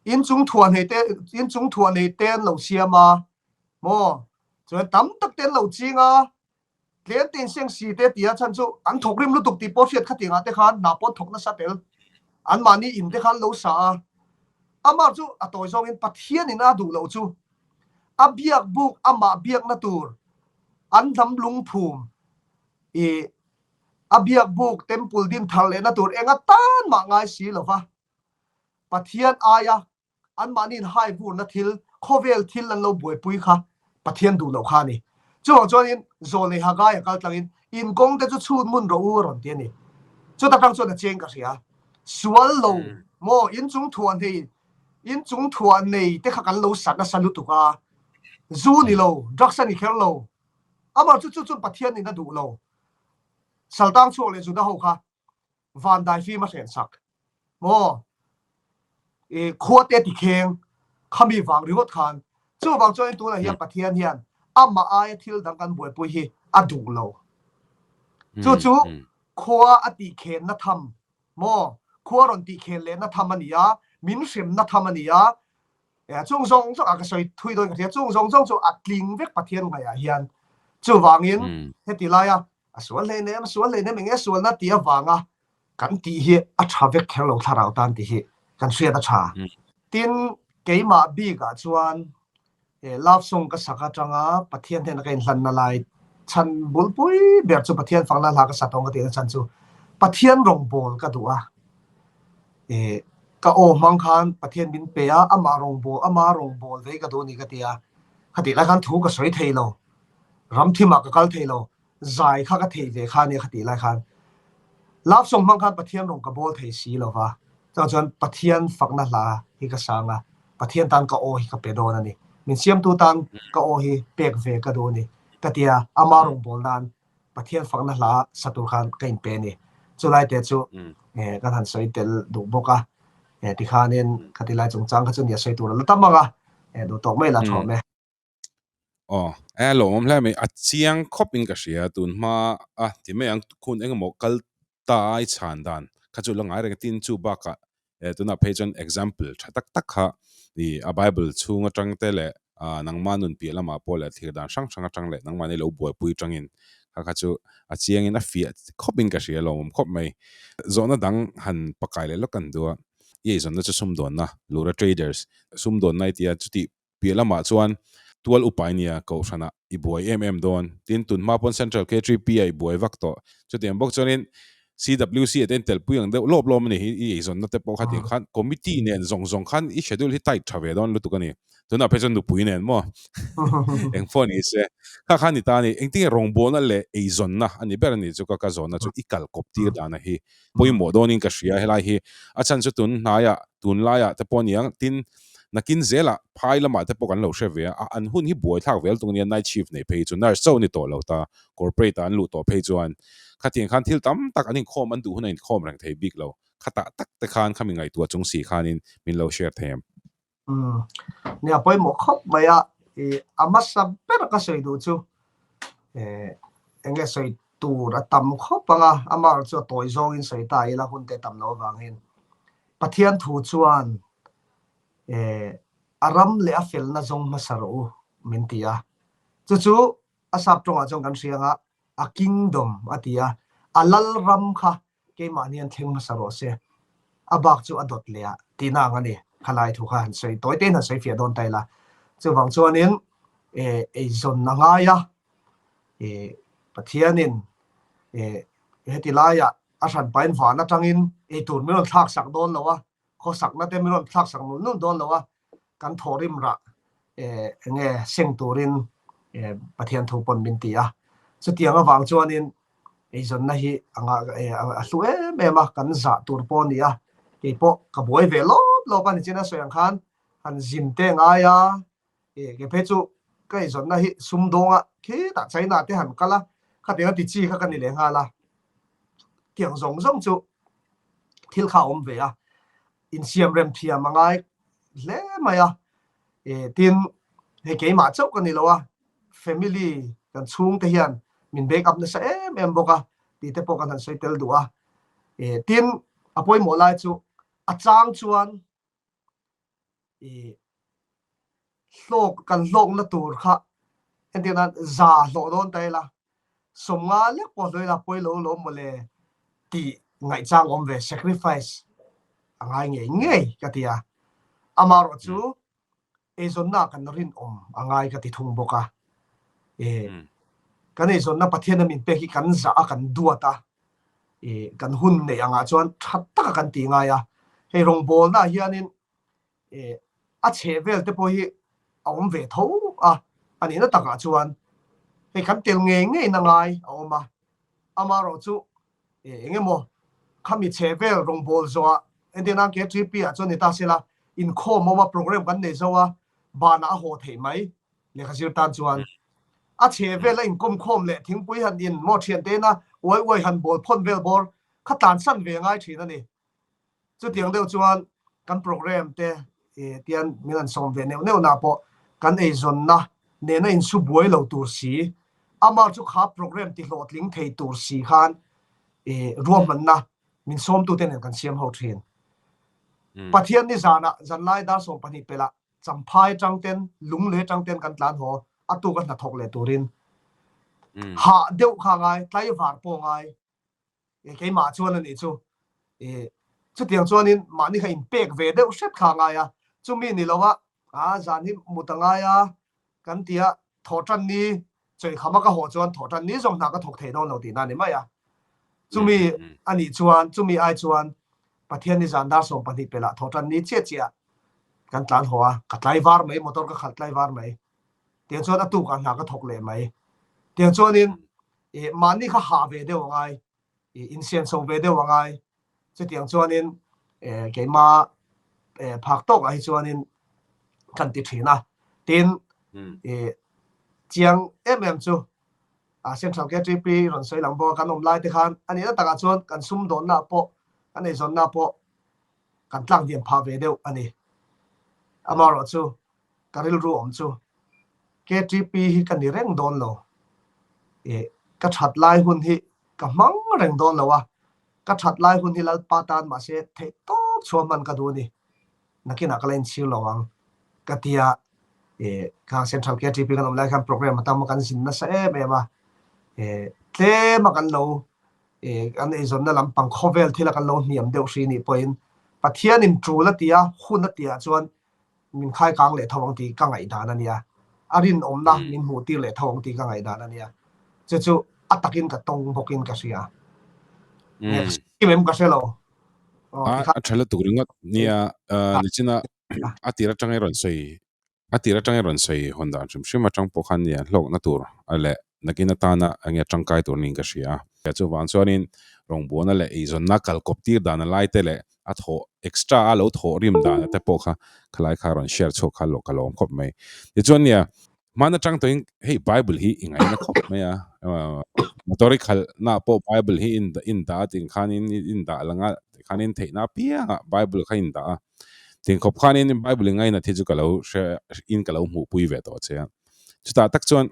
in chung thuah nei te in chung thuah nei te an lo siam a maw? Chuan tam tak te an lo ching a, Tlem te inseng si te tia chhan chu an thawk rim lutuk tih pawh hriat khatiang ah te khan hna pawh an thawk nasa tel. Anmahni in te khan lo sa a. Amah chu a tawi zawngin Pathian in a duh loh chu a biak buk amah biakna tur an hnam lungphum i a biak buk temple din thar lehna tur enga tan mah ngai si lova Pathian aia anmahniin hai vurna thil, khawvel thil an lo buaipui kha Pathian duh loh kha a ni. Chuvang chuanin Zawlnei Hagai a kal tlangin, In kawng te chu chhut mun rawh u a rawn ti a ni. Chuta tang chuan a cheng ka hria. Sual lo maw in chung thuah nei, in chung thuah nei te kha kan lo sat nasa lutuk a. Zu ni lo, drugs a ni kher lo. Amah chu chu chuan Pathian in a duh lo. Saltang chhuak leh Juda ho kha van dai fim a hren sak maw i khua te ti kheng khami vang ringawt khan chuvang chuan tunah hian Pathian hian amah aia thil dang kan buaipui hi a duh lo chu chu khua a tih khen na tham maw khua rawn tih khen leh na tham a ni a min hrem na tham a ni a chung zawng zawng a ka sawi thui dawn ka hria chung zawng zawng chu a tling vek Pathian ngaihah hian chuvangin heti laia A sual hlei nem, a sual hlei nem, eng nge sualna tih avanga kan tih hi a tha vek kher lo thlarau tan tih hi kan hriat a tha. Tin, keimah bikah chuan love song ka sak atanga Pathian hnena ka inhlanna lai chhan bulpui ber chu Pathian fakna hla ka sa tawng ka tihna chhan chu Pathian rawngbawl ka duh a. Ka aw hmang khan Pathian min pe a, amah rawngbawl, ama rawngbawl vei ka duh a ni ka ti a. Khatih lai khan thu ka sawi thei lo. Ram thimah ka kal thei lo, zai kha ka thei ve kha nia kha tih lai khan love song hmang khan Pathian rawng ka bawl thei si lo va, chuvang chuan Pathian fakna hla hi ka sang a, Pathian tan ka aw hi ka pe dawn a ni, min siamtu tan ka aw hi pek ve ka duh a ni ka ti a, ama rawng bawl nan Pathian fakna hla sa tur khan ka inpe a ni. Chulai te chu kan han sawi tel duh bawk a, tikhanin khatilai chungchang kha chu nia sawi tur a la tam ang a, duh tawk mai la thawm e. Aw, e lawmawm hle mai, a chiang khawp in ka hria tun hma a ti mai ang khun engemaw kal ta a i chhan dan kha chu la ngai reng a tin chu bakah e tunah phei chuan example tha tak tak kha i a bible chhung atang te leh ah nangma nun piah lamah pawh leh thlir dan hrang hrang atang leh nangmahni lo buaipui tangin kha kha chu a chiang in a fiah khawp in ka hria lawmawm khawp mai. Zawhna dang han pakai leh lawk kan duh a, i eizawnna chu sumdawnna Lura Traders sumdawnna i tia chutih Piah lamah chuan tual upa i nia kohhranah i buai em em dawn. Tin, tun hma pawn Central K3P ah i buai vak tawh. Chutiang bawk chuanin CWC ah te in telpui ang deuh lawp lawm a ni. I eizawnna te pawh kha tiang khan committee nen zawng zawng khan i schedule hi tight tha ve dawn lutuk a ni. Tunah phei chuan nupui nen maw? Eng pawh ni se. Kha kha ni ta a ni. Engtinge rawngbawlna leh eizawnna a ni ber a ni chu ka ka zawnna chu i kal kawp tir dana hi pawimawh dawnin ka hria helai hi a chhan chu tun hnaiah tunlaiah te pawh a ni ang tin nakin zelah phai lamah te pawh kan lo hre ve a an hun hi buaithlak vel tung ania night shift nei phei chu nurse chauh a ni tawh lo ta corporate ah an luh tawh phei chuan khatiang khan thil tam tak an inkhawm an duh hun a inkhawm reng thei bik lo. Khatah tak te khan khami ngaihtuah chung si khanin min lo share thei em? Umm, nia pawimawh khawp mai a, i a hmasa ber ka sawi duh chu eh eng nge sawi tur a tam khawp ang a, amah erawh chu a tawi zawngin sawi ta ila hun te tam loh avangin Pathian thu chuan eh a ram leh a felna zawng hmasa rawh u min ti a, chu chu a sap tawngah chuan kan hria ang a, a kingdom a ti a, a lal ram kha keimahni an thleng hmasa rawh se, a bak chu a dawt leh ah tihna ang a ni. Khalai thu kha han sawi tawi tein han sawi fiah dawn ta ila. Chuvang chuanin eh eizawn a ngai a, eh Pathianin eh heti laiah a hranpain van atangin eitur min rawn thlak sak dawn lo a, khawsakna te min rawn thlak sak nul nul dawn lo a, kan thawhrim rah eh enge seng turin eh Pathian thu pawn min ti a. Chutiang avang chuanin eizawnna hi a ngah eh a hlu em em a, kan zah tur pawh a ni a, kei pawh ka buai ve lawp lawp a nichin a sawi ang khan han zin te ngai a, eh kei phei chu ka eizawnna hi sumdawnga khitah China te han kal a, khatiang a ti chi kha ka ni leh nghal a, tiang zawng zawng chu thil kha a awm ve a, insiam rem thiam a ngai hle mai a, eh tin hei keimah chauh ka ni lo a, family kan chhungte hian min back up nasa em em bawk a tih te pawh kan han sawi tel duh a, eh tin a pawimawh lai chu a chang chuan eh hlawk kan hlawkna tur kha entir nan za hlawh dawn ta ila sawmnga lek pawh hlawih la pawi lo lawm mawle tih ngaihchang awm ve sacrifice a ngai ngei ngei ka ti a, amaherawh chu eizawnna kan rinawm a ngai ka ti thung bawk a, e kan eizawnna Pathian a min pek hi kan zah a kan duat a, e kan hun neih angah chuan tha taka kan ti ngai a, hei rawngbawlna ah hianin e a chheh vel te pawh hi a awm ve tho a, a nihna takah chuan hei kan tel ngei ngei na ngai a awm a, amaherawh chu e eng emaw khami chheh vel rawngbâwl zawhah entir nan KTP ah chuan ni ta se la inkhawm awm a program kan nei zo a banah a haw theih mai lehkha zir tan chuan a chheh vel a inkawmkhawm leh thingpui han in maw thiante ina uai uai han bawl phawn vel bawr kha tlansan ve ngai thin a ni. Chutiang deuh chuan kan program te tian min han sawm ve neuh neuh nah pawh kan eizawnna nena insu buai lo tur si, amah chu kha program ti hlawhtling thei tur si khan ruahmanna min sawmtute nen kan siam ho thin. Pathian ni zanah zanlai dar 12 pelah Champhai atang ten Lunglei atang ten kan tlan haw a tuk a hnathawk leh turin hah deuh kha ngai tlaivar pawh ngai. E keimah chuan a nih chu. E chutiang chuanin mahni kha inpek ve deuh hret kha a ngai a, chumi ni lo a, a zan hi mut a ngai a kan ti a, thawhtan ni chawihkhama ka haw chuan thawhtan ni zawng hna ka thawk thei dawn lo tihna a ni mai a. Chumi a nih chuan chumi ai chuan Pathian ni zan dar 12 pelah thawhtan ni chiah chiah kan tlan haw a, ka tlaivar mai, motor ka khalh tlaivar mai. Tiang chuan a tukah hna ka thawk leh mai. Tiang chuanin i mahni kha hah ve deuh a ngai, i insianso ve deuh a ngai. Chutiang chuanin keima phak tawkah hi chuanin kan ti thin a. Tin, i chiang em em chu Central KTP rawn sawi lang bawk a, kan awm lai te khan a nihna takah chuan kan sumdawnna pawh, kan eizawnna pawh kan tlak diam phah ve deuh a ni. Amaherawhchu ka rilru awm chu KTP hi ka ni reng dawn lo. Ih, ka that lai hun hi ka hmang reng dawn lo a, ka that lai hun hi Lalpa tan mahse theih tawp chhuah hman ka duh a ni. Nakinah ka la inchhir lo ang ka ti a, ih, khang Central KTP kan awm lai khan program a tam a kan zin nasa em em a, ih, tlem a kan lo ih, kan eizawnna lampang khawvel thila kan lo hniam deuh hri nih pawhin Pathianin tul a ti a, hun a tihah chuan min khai kang leh tho ang tih ka ngaihdan a nia. A rinawmna min hmuh tir leh tho ang tih ka ngaihdan a nia. Chu chu a takin ka tawng bawkin ka hria. Nge ka sim em ka hre lo. A tha lutuk ringawt nia nichina a tir atanga i rawn sawi a tir atanga i rawn sawi hawn dan hrim hrim atang pawh khan nia hlawkna tur a leh nakin atana enge tangkai tur niin ka hria a. Chuvang chuanin rawngbawlna leh eizawnna kalkawp tir dan a lai te leh a thawh extra a lo thawh rim dan te pawh kha khalai kha rawn share chhuak kha ka lawm khawp mai. Tichuan nia. Hman atang tawhin hei Bible hi i ngaihna khawp mai a, motor i khalhna pawh Bible hi in in dah a ting khanin in dah lang a, tikhanin theihna apiangah Bible kha in dah a. Ting khawp khanin Bible i ngainat hi chu ka lo hre in ka lo hmuhpui ve tawh che a. Chutah tak chuan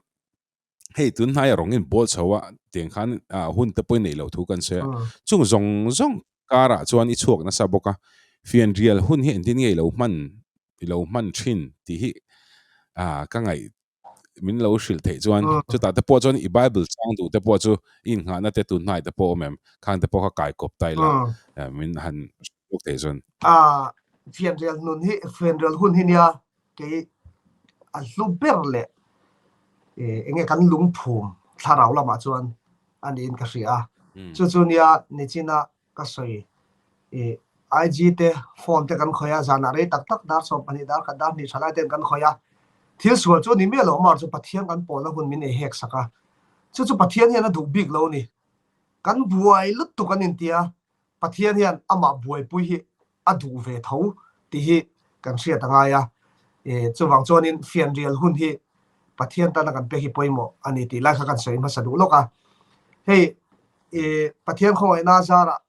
hei tun hnai a rawng in bawl chho a tiang khan hun te pawh i neih loh thu kan sawi a. Chung zawng zawng karah chuan i chhuak nasa bawk a, fianrial hun hi engtin nge i lo hman i lo hman thin tih hi ka ngaih min lo hrilh theih chuan chutah te pawh chuan i Bible chang duh te pawh chu i innghahna te tun hnai te pawh awm em khang te pawh kha kai kawp ta ila min han hrilh bawk theih chuan. Fianrial nun hi fianrial hun hi nia kei a hlu ber leh enge kan lungphum thlarau lamah chuan a niin ka hria a. Chu chu nia nichina ka sawi IG te phone te kan khawih a, zanah rei tak tak dar 12 dar khat dar hnih tha lai ten kan khawih a. Thil sual chu ni miah lo mar chu Pathian kan pawlna hun min ei hek sak a. Chu chu Pathian hian a duh bik lo ni. Kan buai lutuk an intia Pathian hian amah buaipui hi a duh ve tho tih hi kan hriat a ngai a. Chuvang chuanin fianrial hun hi Pathian tana kan pek hi pawimawh a ni tih lai kha kan sawi hmasa duh lawk a. Hei Pathian khawngaihna zarah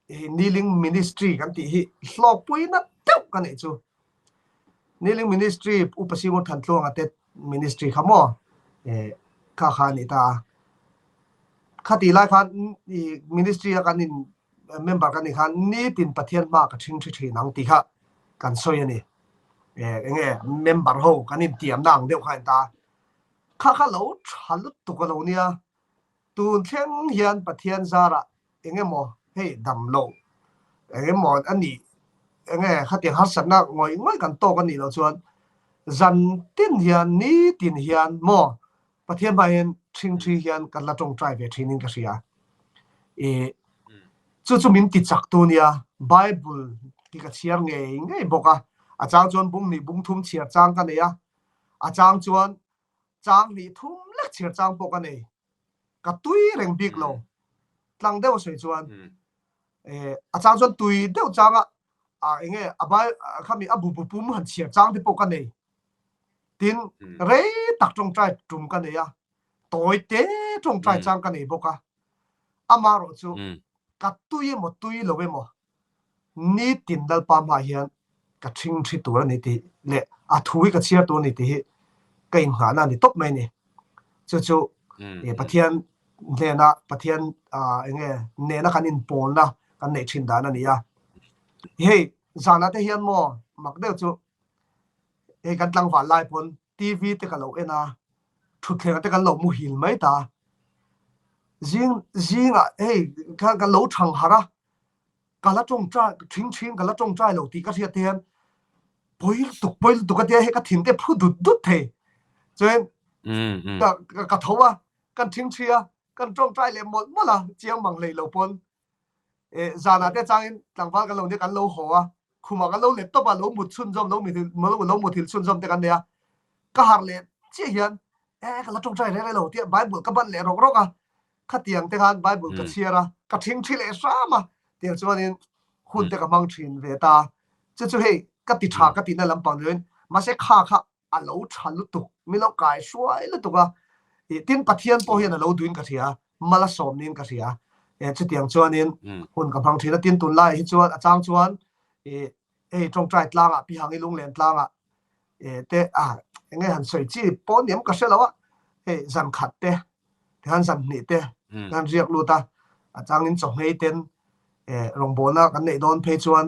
Kneeling Ministry kan tih hi hlawkpuina deuh ka neih chu. Kneeling Ministry Upa Singur Thantluanga te ministry kha maw kha kha a ni ta a. Khati lai khan ministry a kan in member kan nih khan nitin Pathian hma ka ṭhing ṭhi ṭhin ang tih kha kan sawi a ni. Enge member ho kan intiamna ang deuh kha a ni ta a. Kha kha lo ṭha lutuk a lo nia. Tun thleng hian Pathian zarah engemaw hei dam loh engemaw a nih enge khatiang harsatna ngawih ngawih kan tawk a nih loh chuan zan tin hian nitin hian maw Pathian hmai hian ṭhingṭhi hian kan la ṭawngṭai ve ṭhin in ka hria. I chu chu min ti chak tu nia Bible hi ka chhiar ngei ngei bawk a, a chang chuan bung hnih bung thum chhiar chang ka nei a, a chang chuan chang hnih thum lek chhiar chang pawh ka nei. Ka tui reng bik lo. Tlang deuh a sawi chuan a chang chuan tui deuh chang a enge a bai khami a bu bu pum han chhiar chang te pawh ka nei. Tin, rei tak tawngtai tum ka nei a, tawi te tawngtai chang ka nei bawk a. Amaherawh chu ka tui emaw tui lo emaw nitin Lalpa hmaah hian ka ṭhing ṭhi tur a ni tih leh a thu hi ka chhiar tur a ni tih hi ka innghahna a ni tawp mai a ni. Chu chu Pathian hnena Pathian enge nena kan inpawlna kan neih ṭhin dan a ni a. Hei zanah te hian maw mak deuh chu hei kan tlangval lai pawn TV te ka lo en a, thutthleng te kan lo muhil mai ta. Zing zingah hei khan kan lo thang harh a, ka la tawngtai thing thin ka la tawngtai lo tih ka hriat te hian pawi lutuk pawi lutuk a tia hei ka thin te phu dut dut thei. Chuan ka ka tho a, kan thing thi a, kan tawngtai leh mawlh mawlh a, chiang mang hlei lo pawn Zanah te changin tlangval kan lo nia kan lo haw a, khumah kan lo let tawp a, lo mut chhunzawm lo mithil lo muthilh chhunzawm te kan nei a, ka harh leh chiah hian e ka la tawngtai reng reng lo tia Bible ka ban leh rawk rawk a, khatiang te khan Bible ka chhiar a, ka thingthi leh hram a, tiang chuanin hun te ka hmang thin ve ta. Chu chu hei ka ti tha ka tihna lampang ni loin mahse kha kha a lo tha lutuk, mi lo kai hruai lutuk a, tin Pathian pawh hian a lo duhin ka hria, mal a sawm niin ka hria, chutiang chuanin hun ka hmang thin a, tin tunlaiah hi chuan a chang chuan hei tawngtai tlangah Pihangi lunglen tlangah te a enge han sawi chi pawh ni em ka hre lo a, hei zan khat te tikhan zan hnih te kan riak lut a, a changin chawhmei ten rawngbawlna kan neih dawn phei chuan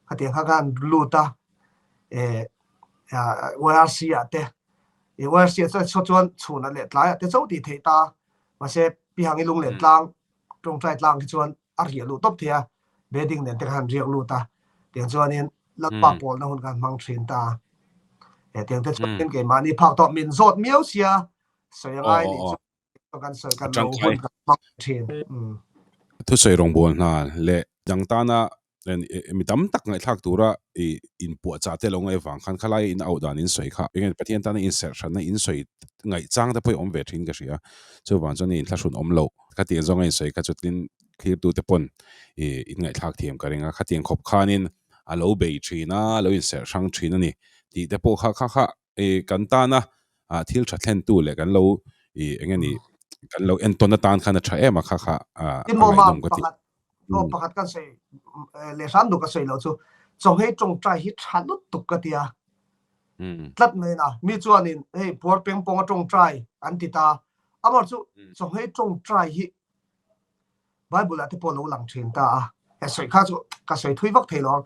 khatiang kha khan lut a, YRC ah te YRC ah chuan chuan chhunah leh tlaiah te chauh tih theih ta mahse Pihangi lunglen tlang tawngtai tlang khi chuan a riah luh tawp thei a bedding nen te khan riak lut a tiang chuanin Lalpa pawlna hun kan hmang thin ta tiang te chuan keimahni phak tawh min zawt miau sia sawi a ngai nih chu kan sawi kan lo hun kan hmang thin. Thusawi rawngbâwl hna leh dang tana mi tam tak ngaihthlak tura i inpuahchah te lo ngaih avang khan khalaia in auh dan in sawi kha enge Pathian tana inserh hranna in sawi ngaih chang te pawh hi awm ve thin ka hria. Chuvang chuan i inthlahrun awm loh khatiang zawnga in sawi kha chutin thlirtute pawn i in ngaihthlak thiam ka ring a. Khatiang khawp khanin a lo bei thin a, a lo inserh hrang thin a ni tih te pawh kha kha kha i kan tana. ah thil tha thlentu leh kan lo i eng nge ni kan lo entawn atan khan a tha em a kha kha a Tin maw ngaihnawm ka ti. Pakhat aw pakhat kan sawi leh hram duh ka sawi lo chu chawnghei tawngtai hi tha lutuk ka tia tlat mai na mi chuanin hei puar peng pawng a tawngtai an ti ta amah chu chawnghei tawngtai hi Bible ah te pawh lo lang thin ta a he sawi kha chu ka sawi thui vak thei lo ang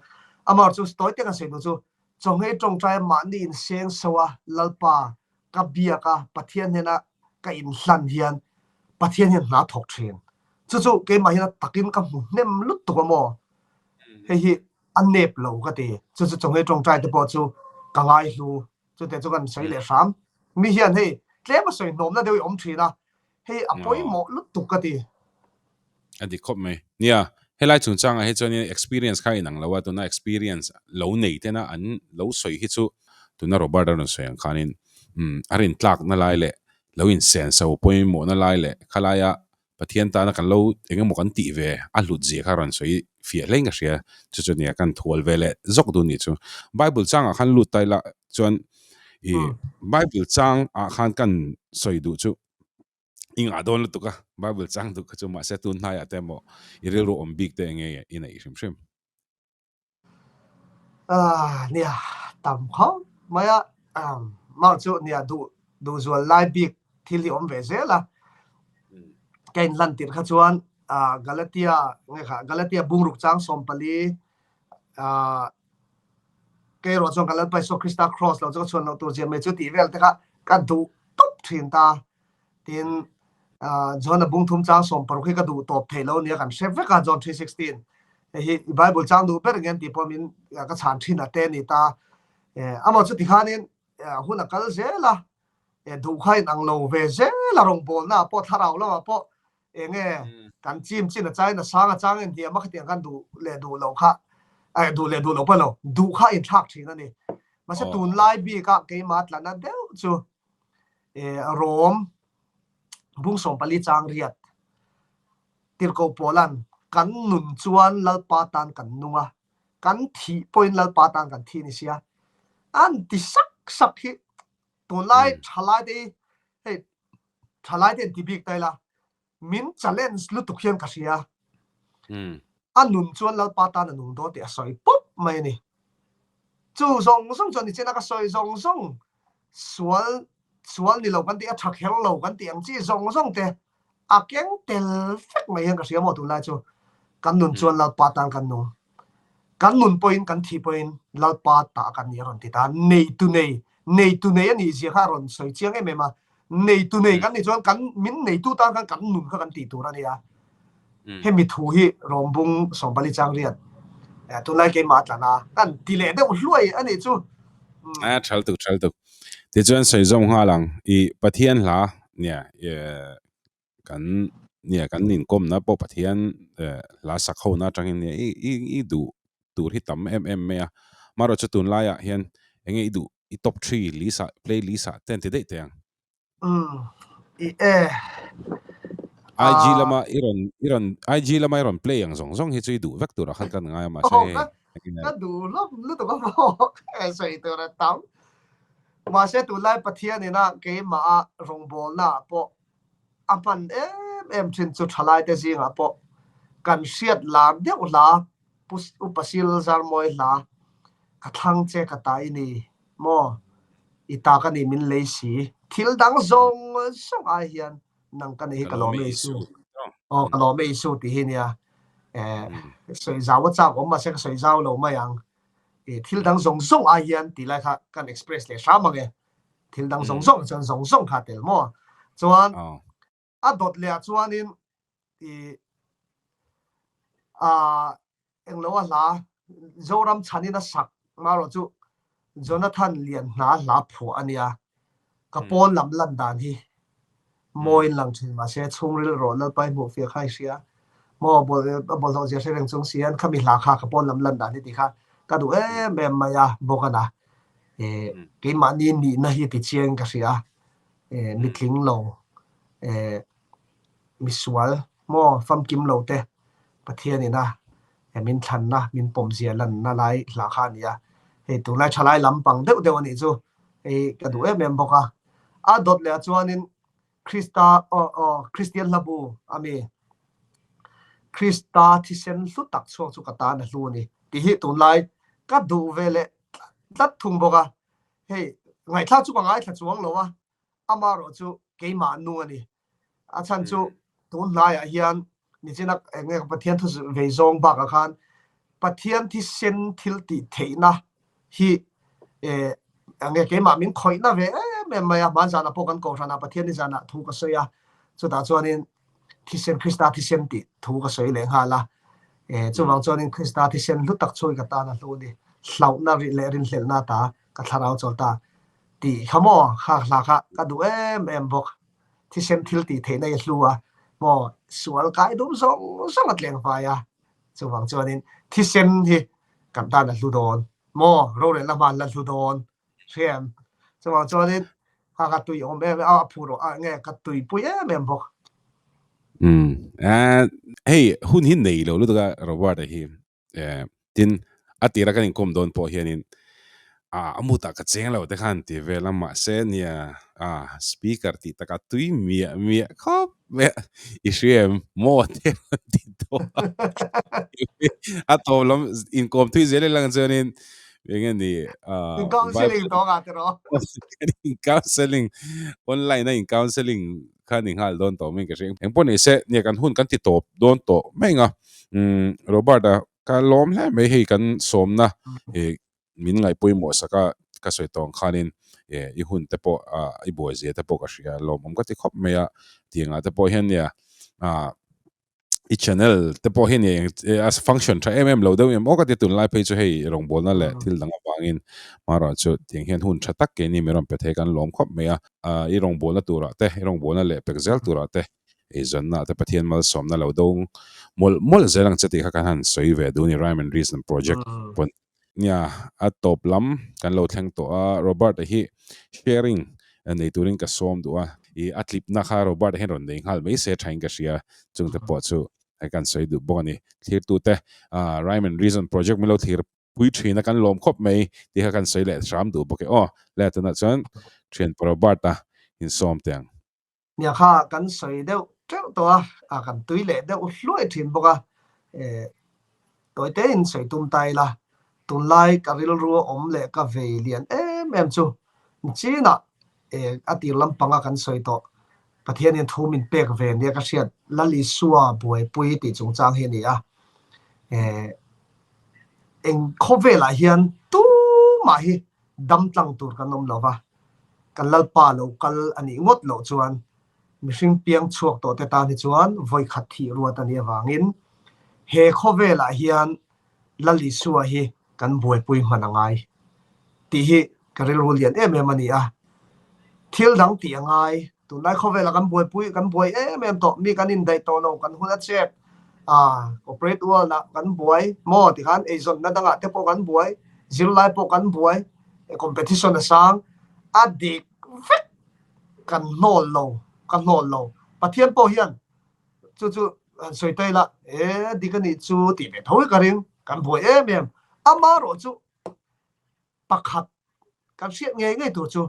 amah chu tawi te ka sawi duh chu chawnghei tawngtai mahni in seng so a Lalpa ka biak a Pathian hnena ka inhlan hian Pathian hian hna thawk thin chu chu keimah hian a takin ka hmu hnem lutuk a maw hei hi a nep lo ka ti chu chu chawnghei tawngtai te pawh chu ka ngai hlu chute chu kan sawi leh hram mi hian hei tlem a sawi hnawmna deuh i awm thin a hei a pawimawh lutuk ka ti. A dik khawp mai. Nia, helai chungchangah hi chuanin experience kha inang lo a, tuna experience lo nei tena an lo sawi hi chu tuna Robert a rawn sawi ang khanin umm a rintlakna lai leh lo insenso pawimawhna lai leh khalaia Pathian tana kan lo eng emaw kan tih ve a hlut zia kha rawn sawi fiah hlein ka hria. Chu chu nia kan thual ve leh zawk dun nih chu. Bible changah khan lut ta ila chuan i Bible changah khan kan sawi duh chu i ngah dawn lutuk a, Bible chang duh kha chu mahse tun hnaiah te emaw i rilru awm bik te enge i neih hrim hrim. Ah nia tam khawp mai a, mah chu nia duh duh zual lai bik thil hi awm ve zel a, ka in lan tirh kha chuan Galatia nge kha Galatia bungruk chang 14 kei erawh chuan ka Lalpa Isua Krista cross lo chu ka chhuan loh tur zia mai chu tih vel te kha ka duh tawp thin ta. Tin, John a bung thum chang 16 hi ka duh tawp thei lo nia kan hre vek a, John 3:16. Hei hi i Bible chang duh ber ngen tih pawh min ka chhan thin a te ni ta. Amaw chu tikhanin hun a kal zel a, duh kha inang lo ve zel a rawngbawlna ah pawh thlarau lamah pawh enge kan chim chin a chain a sang a chang in hniam a khatiang khan duh leh duh lo kha duh leh duh lo pawh lo duh kha inthlak thin a ni. Mahse tunlai bik ah keimah tlana deuh chu Rom bung 14 chang riat tirhkoh Paulan kan nun chuan Lalpa tan kan nung a, kan thih pawhin Lalpa tan kan thi ni sia. An ti sak sak hi tunlai thalai te hi hei thalai te an ti bik ta ila min challenge lutuk hian ka hria. A nun chuan Lalpa tan a nung dawn tih a sawi pawp mai a ni. Chu zawng zawng chuan nichina ka sawi zawng zawng sual sual ni lo kan tih a tha kher lo kan tih ang chi zawng zawng te a keng tel vek mai hian ka hria maw tunlai chu kan nun chuan Lalpa tan kan nung. Kan nun pawhin kan thi pawhin Lalpa tah kan ni a rawn ti ta. Neitu nei, neitu nei a nih zia kha a rawn sawi chiang em em a. Neitu nei kan nih chuan kan min neitu tan khan kan nun kha kan tih tur a ni a. Hemi thu hi Rawmbung 14 chang riat tunlai keimah a tlan a, kan ti leh deuh hluai a nih chu. A thal tuk thal tuk. Tichuan sawi zawm nghal ang. I Pathian hla nia kan nia kan inkawmna pawh Pathian hla sak hona atangin nia i i i duh tur hi tam em em mai a marawh chu tunlaiah hian enge i duh i top three list ah play list ah te an ti daih teh ang. Umm i e IG lama i rawn i rawn IG lama i rawn play ang zawng zawng hi chu i duh vek turah khan kan ngai a mahse hei ka duh hlawm lutuk a maw sawi tur a tam mahse tunlai Pathian ina keimah a rawngbawlna ah pawh a hman em em thin chu thalai te zingah pawh kan hriat lar deuh hla Upa Sil Zarmawi hla ka thlang che ka ta i ni maw i ta ka ni min lei si thil dang zawng zawng ai hian nang ka nei hi ka lawm e Isu aw ka lawm e Isu tih hi nia eh sawi zau a chak awm mahse ka sawi zau lo mai ang thil dang zawng zawng ai hian tih lai kha kan express leh hram ang e. Thil dang zawng zawng chuan zawng zawng kha tel maw? Chuan a dawt leh ah chuanin i a englo a hla Zoram chhanin a sak marawh chu Jonathan Lianhna hla phuah a nia. Ka pawn lam lan dan hi mawiin lang thin mahse chhungril rawh Lalpa i hmuh fiah kha i hria maw a bawlhhlawh zia hre reng chung si hian khami hla kha ka pawn lam lan dan hi tih kha ka duh em em mai a bawk a na. Keimahni nihna hi ti chiang ka hria mitling lo misual maw famkim lo te Pathian ina min thlanna min pawmzia lanna lai hla kha a ni a, hei tunlai thalai lampang deuh deuh a nih chu hei ka duh em em bawk a. A dawt leh ah chuanin Krista aw aw Kristian hlabu a mi Krista thisen hlu tak chhuak chu ka tan a hlu a ni tih hi tunlai ka duh ve leh tlat thung bawk a. Hei ngaihthlak chu ka ngaithla chuang lo a, amaherawh chu keimah nu a ni. A chhan chu tun hnaiah hian nichina eng nge Pathian thu vei zawng bakah khan Pathian thisen thil tih theihna hi eh eng nge keimah min khawihna ve em em mai a, hmanzanah pawh kan kohhranah Pathian ni zanah thu ka sawi a, chutah chuanin thisen Krista thisen tih thu ka sawi leh nghal a, eh chuvang chuanin Krista thisen hlu tak chu ka tan a hlu a ni, hlauhna leh rinhlelhna ta ka thlarau chawl ta tih kha maw kha hla kha ka duh em em bawk. Thisen thil tih theihna i hlu a, maw sual kai dum zawng zawng a tleng fai a, chuvang chuanin thisen hi kan tan a hlu dawn, maw rorelna hman la hlu dawn hriam, chuvang chuanin kha ka tui awm em a phur a nge ka tuipui em em bawk. Umm hei hun hi nei lo lutuk a Robert-a hi. Eh, tin, a tira kan inkawm dawn pawh hianin ah a mutah ka cheng lo te khan ti vel a, mahse nia ah speaker tih takah tui miah miah khawp mai a, i hria em maw te rawn ti tawh a, a tawp lam inkawm thui zel i lang chuanin eng nge ni ah In counselling tawh ang ah tiraw? In counselling online a in counselling kha ni nghal dawn tawh mai ka hria. Engpawh ni se nia kan hun kan ti tawp dawn tawh mai ang a, umm Robert a ka lawm hle mai hei kan sawmna ih min ngaihpawimawh sak a ka sawi tawh ang khanin ih i hun te pawh ah i buai zia te pawh ka hria lawmawm ka ti khawp mai a tiangah te pawh hian nia ah i channel te pawh hi ni a function tha em em lo deuh em aw ka ti tunlai phei chu hei rawngbawlna leh thil dang avangin hmarawh chu tiang hian hun tha tak keini mi rawn pe thei kan lawm khawp mai a i rawngbawlna turah te i rawngbawlna leh pek zel turah te eizawnna te Pathian malsawmna lo dawng mawlh mawlh zel ang che tih kha kan han sawi ve duh a ni Rhyme and Reason project pawn nia a tawp lam kan lo thleng tawh a Robert-a hi sharing nei turin ka sawm duh a i a tlipna kha Robert-a hian rawn nei nghal mai se thain ka hria chungte pawh chu kan sawi duh bawk a ni thlirtute Rhyme and Reason project min lo thlir pui thin a kan lawm khawp mai tih kha kan sawi leh hram duh bawk e aw le tunah chuan thianpa Robert-a insawm teh ang. Nia kha kan sawi deuh teuh tawh a, a kan tui leh deuh hluai thin bawk a, eh tawi te in sawi tum ta ila, tunlai ka rilru a awm leh ka vei lian em em chu chinah eh a tir lampanga kan sawi tawh Pathianin thu min pek ve nia ka hriat Lal Isua buaipui tih chungchang hi a ni a, eh eng khawvelah hian tumah hi dam tlang tur kan awm lo va, kan Lalpa lo kal a nih ngawt loh chuan mihring piang chhuak tawh te tan hi chuan vawi khat thih ruat a nih avangin he khawvelah hian Lal Isua hi kan buaipui hman a ngai tih hi ka rilru lian em em a ni a. Thil dang tih a ngai Tunlai khawvelah kan buaipui, kan buai em em tawh, mi kan indaih tawh lo, kan hun a chep, ah corporate world ah kan buai maw tikhan eizawnna dangah te pawh kan buai, zirlai pawh kan buai, competition a sang, a dik vek kan hnawl lo, ka hnawl lo. Pathian pawh hian chu chu han sawi ta ila, e dik a nih chu tih ve tho hi ka ring, kan buai em em. Amaherawhchu pakhat kan hriat ngei ngei tur chu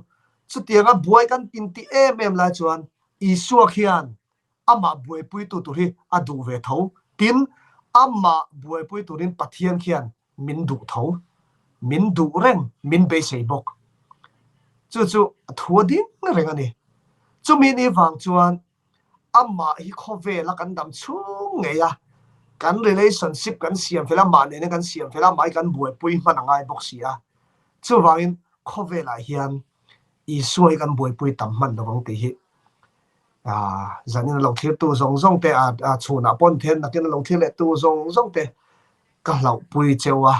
chutianga buai kan intih em em lai chuan Isua khian amah buaipuitu tur hi a duh ve tho. Tin, amah buaipui turin Pathian khian min duh tho, min duh reng, min beisei bawk. Chu chu a thu a ding reng a ni. Chumi ni vang chuan amah hi khawvela kan dam chhung ngei a, kan relationship kan siam fel a, mah nena kan siam fel a, amah hi kan buaipui hman a ngai bawk si a. Chuvangin khawvelah hian Isua hi kan buaipui tam hman lo ang tih hi zanin a lo thlirtu zawng zawng te, a chhunah pawh an then nakin a lo thlir lehtu zawng zawng te ka hlauhpui cheu a.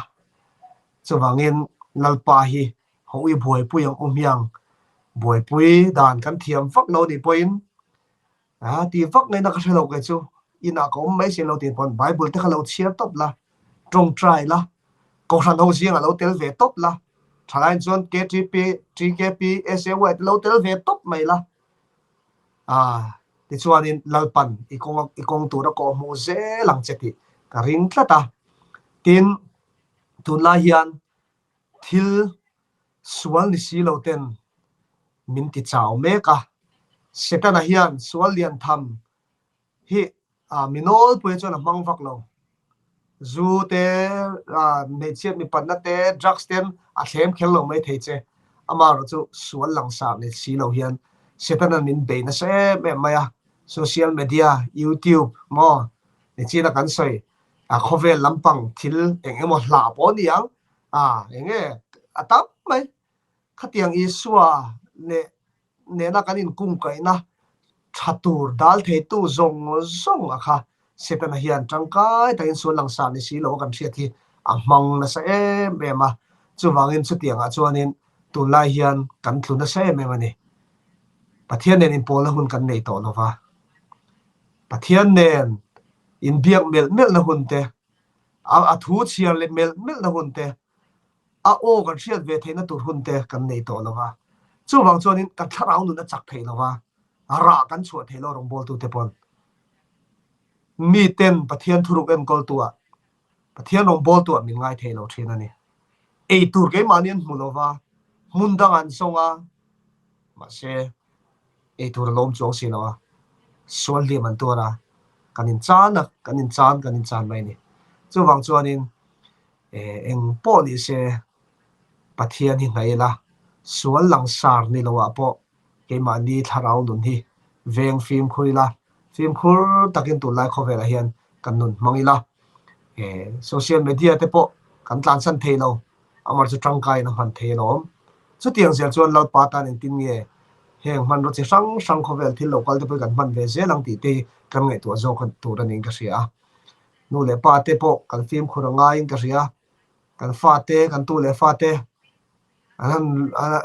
Chuvangin Lalpa hi Ho i buaipui ang u hmiang, buaipui dan kan thiam vak lo nih pawhin a ti vak ngaihna ka hre lo kei chu, inah ka awm mai sin lo tih pawn Bible te kha lo chhiar tawp la, tawngtai la, Kohhran ho zingah lo tel ve tawp la, thalaiin chuan KTP, TKP, SAY te lo tel ve tawp mai la, ah tichuanin Lalpan i kawng i kawng tura kawhhmuh zel ang che tih ka ring tlat a, tin tunlai hian Thil sual ni si lo ten min ti chau mek a. Setana hian sual lian tham hi mi nawlpuia chuan a hmang vak lo. Zu te, hmeichhiat mipatna te, drugs ten a thlem kher lo mai thei che. Amaherawh chu sual langsar ni si lo hian Setana min bei nasa em em mai a. Social media, YouTube maw nichina kan sawi a khawvel lampang thil eng emaw hlah pawh a ni ang a eng nge a tam mai. Khatiang Isua leh nena kan inkungkaihna tha tur dal theitu zawng zawng a kha Setana hian tangkai takin sual langsar ni si lo a kan hriat hi a hmang nasa em em a. Chuvangin chutiangah chuanin tunlai hian kan tlu nasa em em a ni. Pathian nen inpawlna hun kan nei tawh lo va. Pathian nen inbiak melh melhna hun te, a thu chhiar leh melh melhna hun te, a aw kan hriat ve theihna tur hun te kan nei tawh lo va. Chuvang chuanin kan thlarau nun a chak thei lo va, rah kan chhuah thei lo rawngbawltute pawn. Miten Pathian thuruk enkawltuah, Pathian rawngbawltuah min ngai thei lo thin a ni. Ei tur keimahni an hmu lo va, hmun dang an zawng a, mahse ei tur a lawm chuang si lo a, sual hliam an tuar a, kan inchan a, kan inchan kan inchan mai a ni. Chuvang chuanin eng pawh ni se Pathian hi hnaih ila, sual langsar ni loah pawh keimahni thlarau nun hi veng fimkhur ila, fimkhur takin tunlai khawvelah hian kan nun hmang ila, social media te pawh kan tlansan thei lo, amah chu tangkaiin a hman thei alawm. Chutiang zel chuan Lalpa tan engtin nge heng hmanraw chi hrang hrang khawvel thil lo kal te pawh hi kan hman ve zel ang tih te hi kan ngaihtuah zawk tur a niin ka hria a. Nu leh pa te pawh kan fimkhur a ngaiin ka hria. Kan fate, kan tu leh fate an han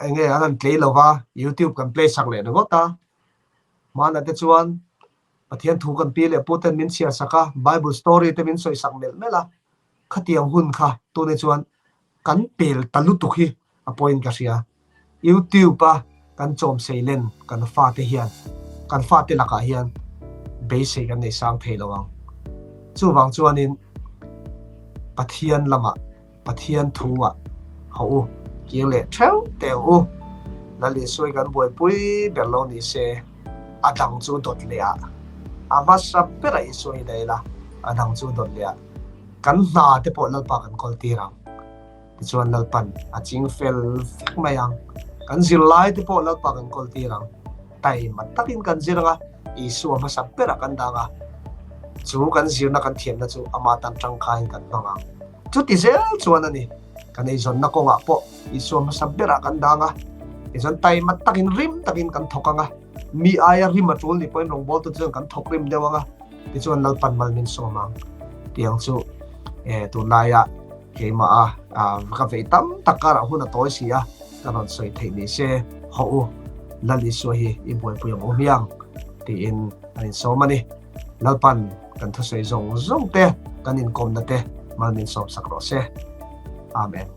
eng nge an han tlei lo va, YouTube kan play sak leh ringawt a. Hmanah te chuan Pathian thu kan pi leh pu ten min chhiar sak a, Bible story te min sawi sak melh melh a. Khatiang hun kha tunah chuan kan pel ta lutuk hi a pawhin ka hria. YouTube a kan chawm seilen kan fate hian kan fate lakah hian beisei kan nei sang thei lo ang. Chuvang chuanin Pathian lamah Pathian thu ah hawh u, kir leh theuh teh ang u. Lal Isua hi kan buaipui ber lo ni se, a dang chu dawt leh ah a hmasa berah Isua hi dah ila, a dang chu dawt leh ah kan hna te pawh Lalpa kan kawl tir ang. Tichuan Lalpan a ching fel vek mai ang. Kan zirlai te pawh Lalpa kan kawl tir ang. Taima takin kan zir ang a, Isua hmasa berah kan dang a, chu kan zirna kan thiamna chu ama tan tangkaiin kan hmang ang. Chuti zel chuan a ni, kan eizawnna kawngah pawh Isua hmasa berah kan dang a, tichuan taima takin rim takin kan thawk ang a, mi aia rim a tul ni pawhin rawngbawltu chuan kan thawk rim deuh ang a, tichuan Lalpan mal min sawm ang. Tiang chu tunlaia Keimah a ka vei tam tak karah hun a tawi si a, ka rawn sawi theih ni se, hawh u, Lal Isua hi i buaipui ang u hmiang, tiin an insawm a ni. Lalpan kan thusawi zawng zawng te, kan inkawmna te mal min sawmsak rawh se. Amen.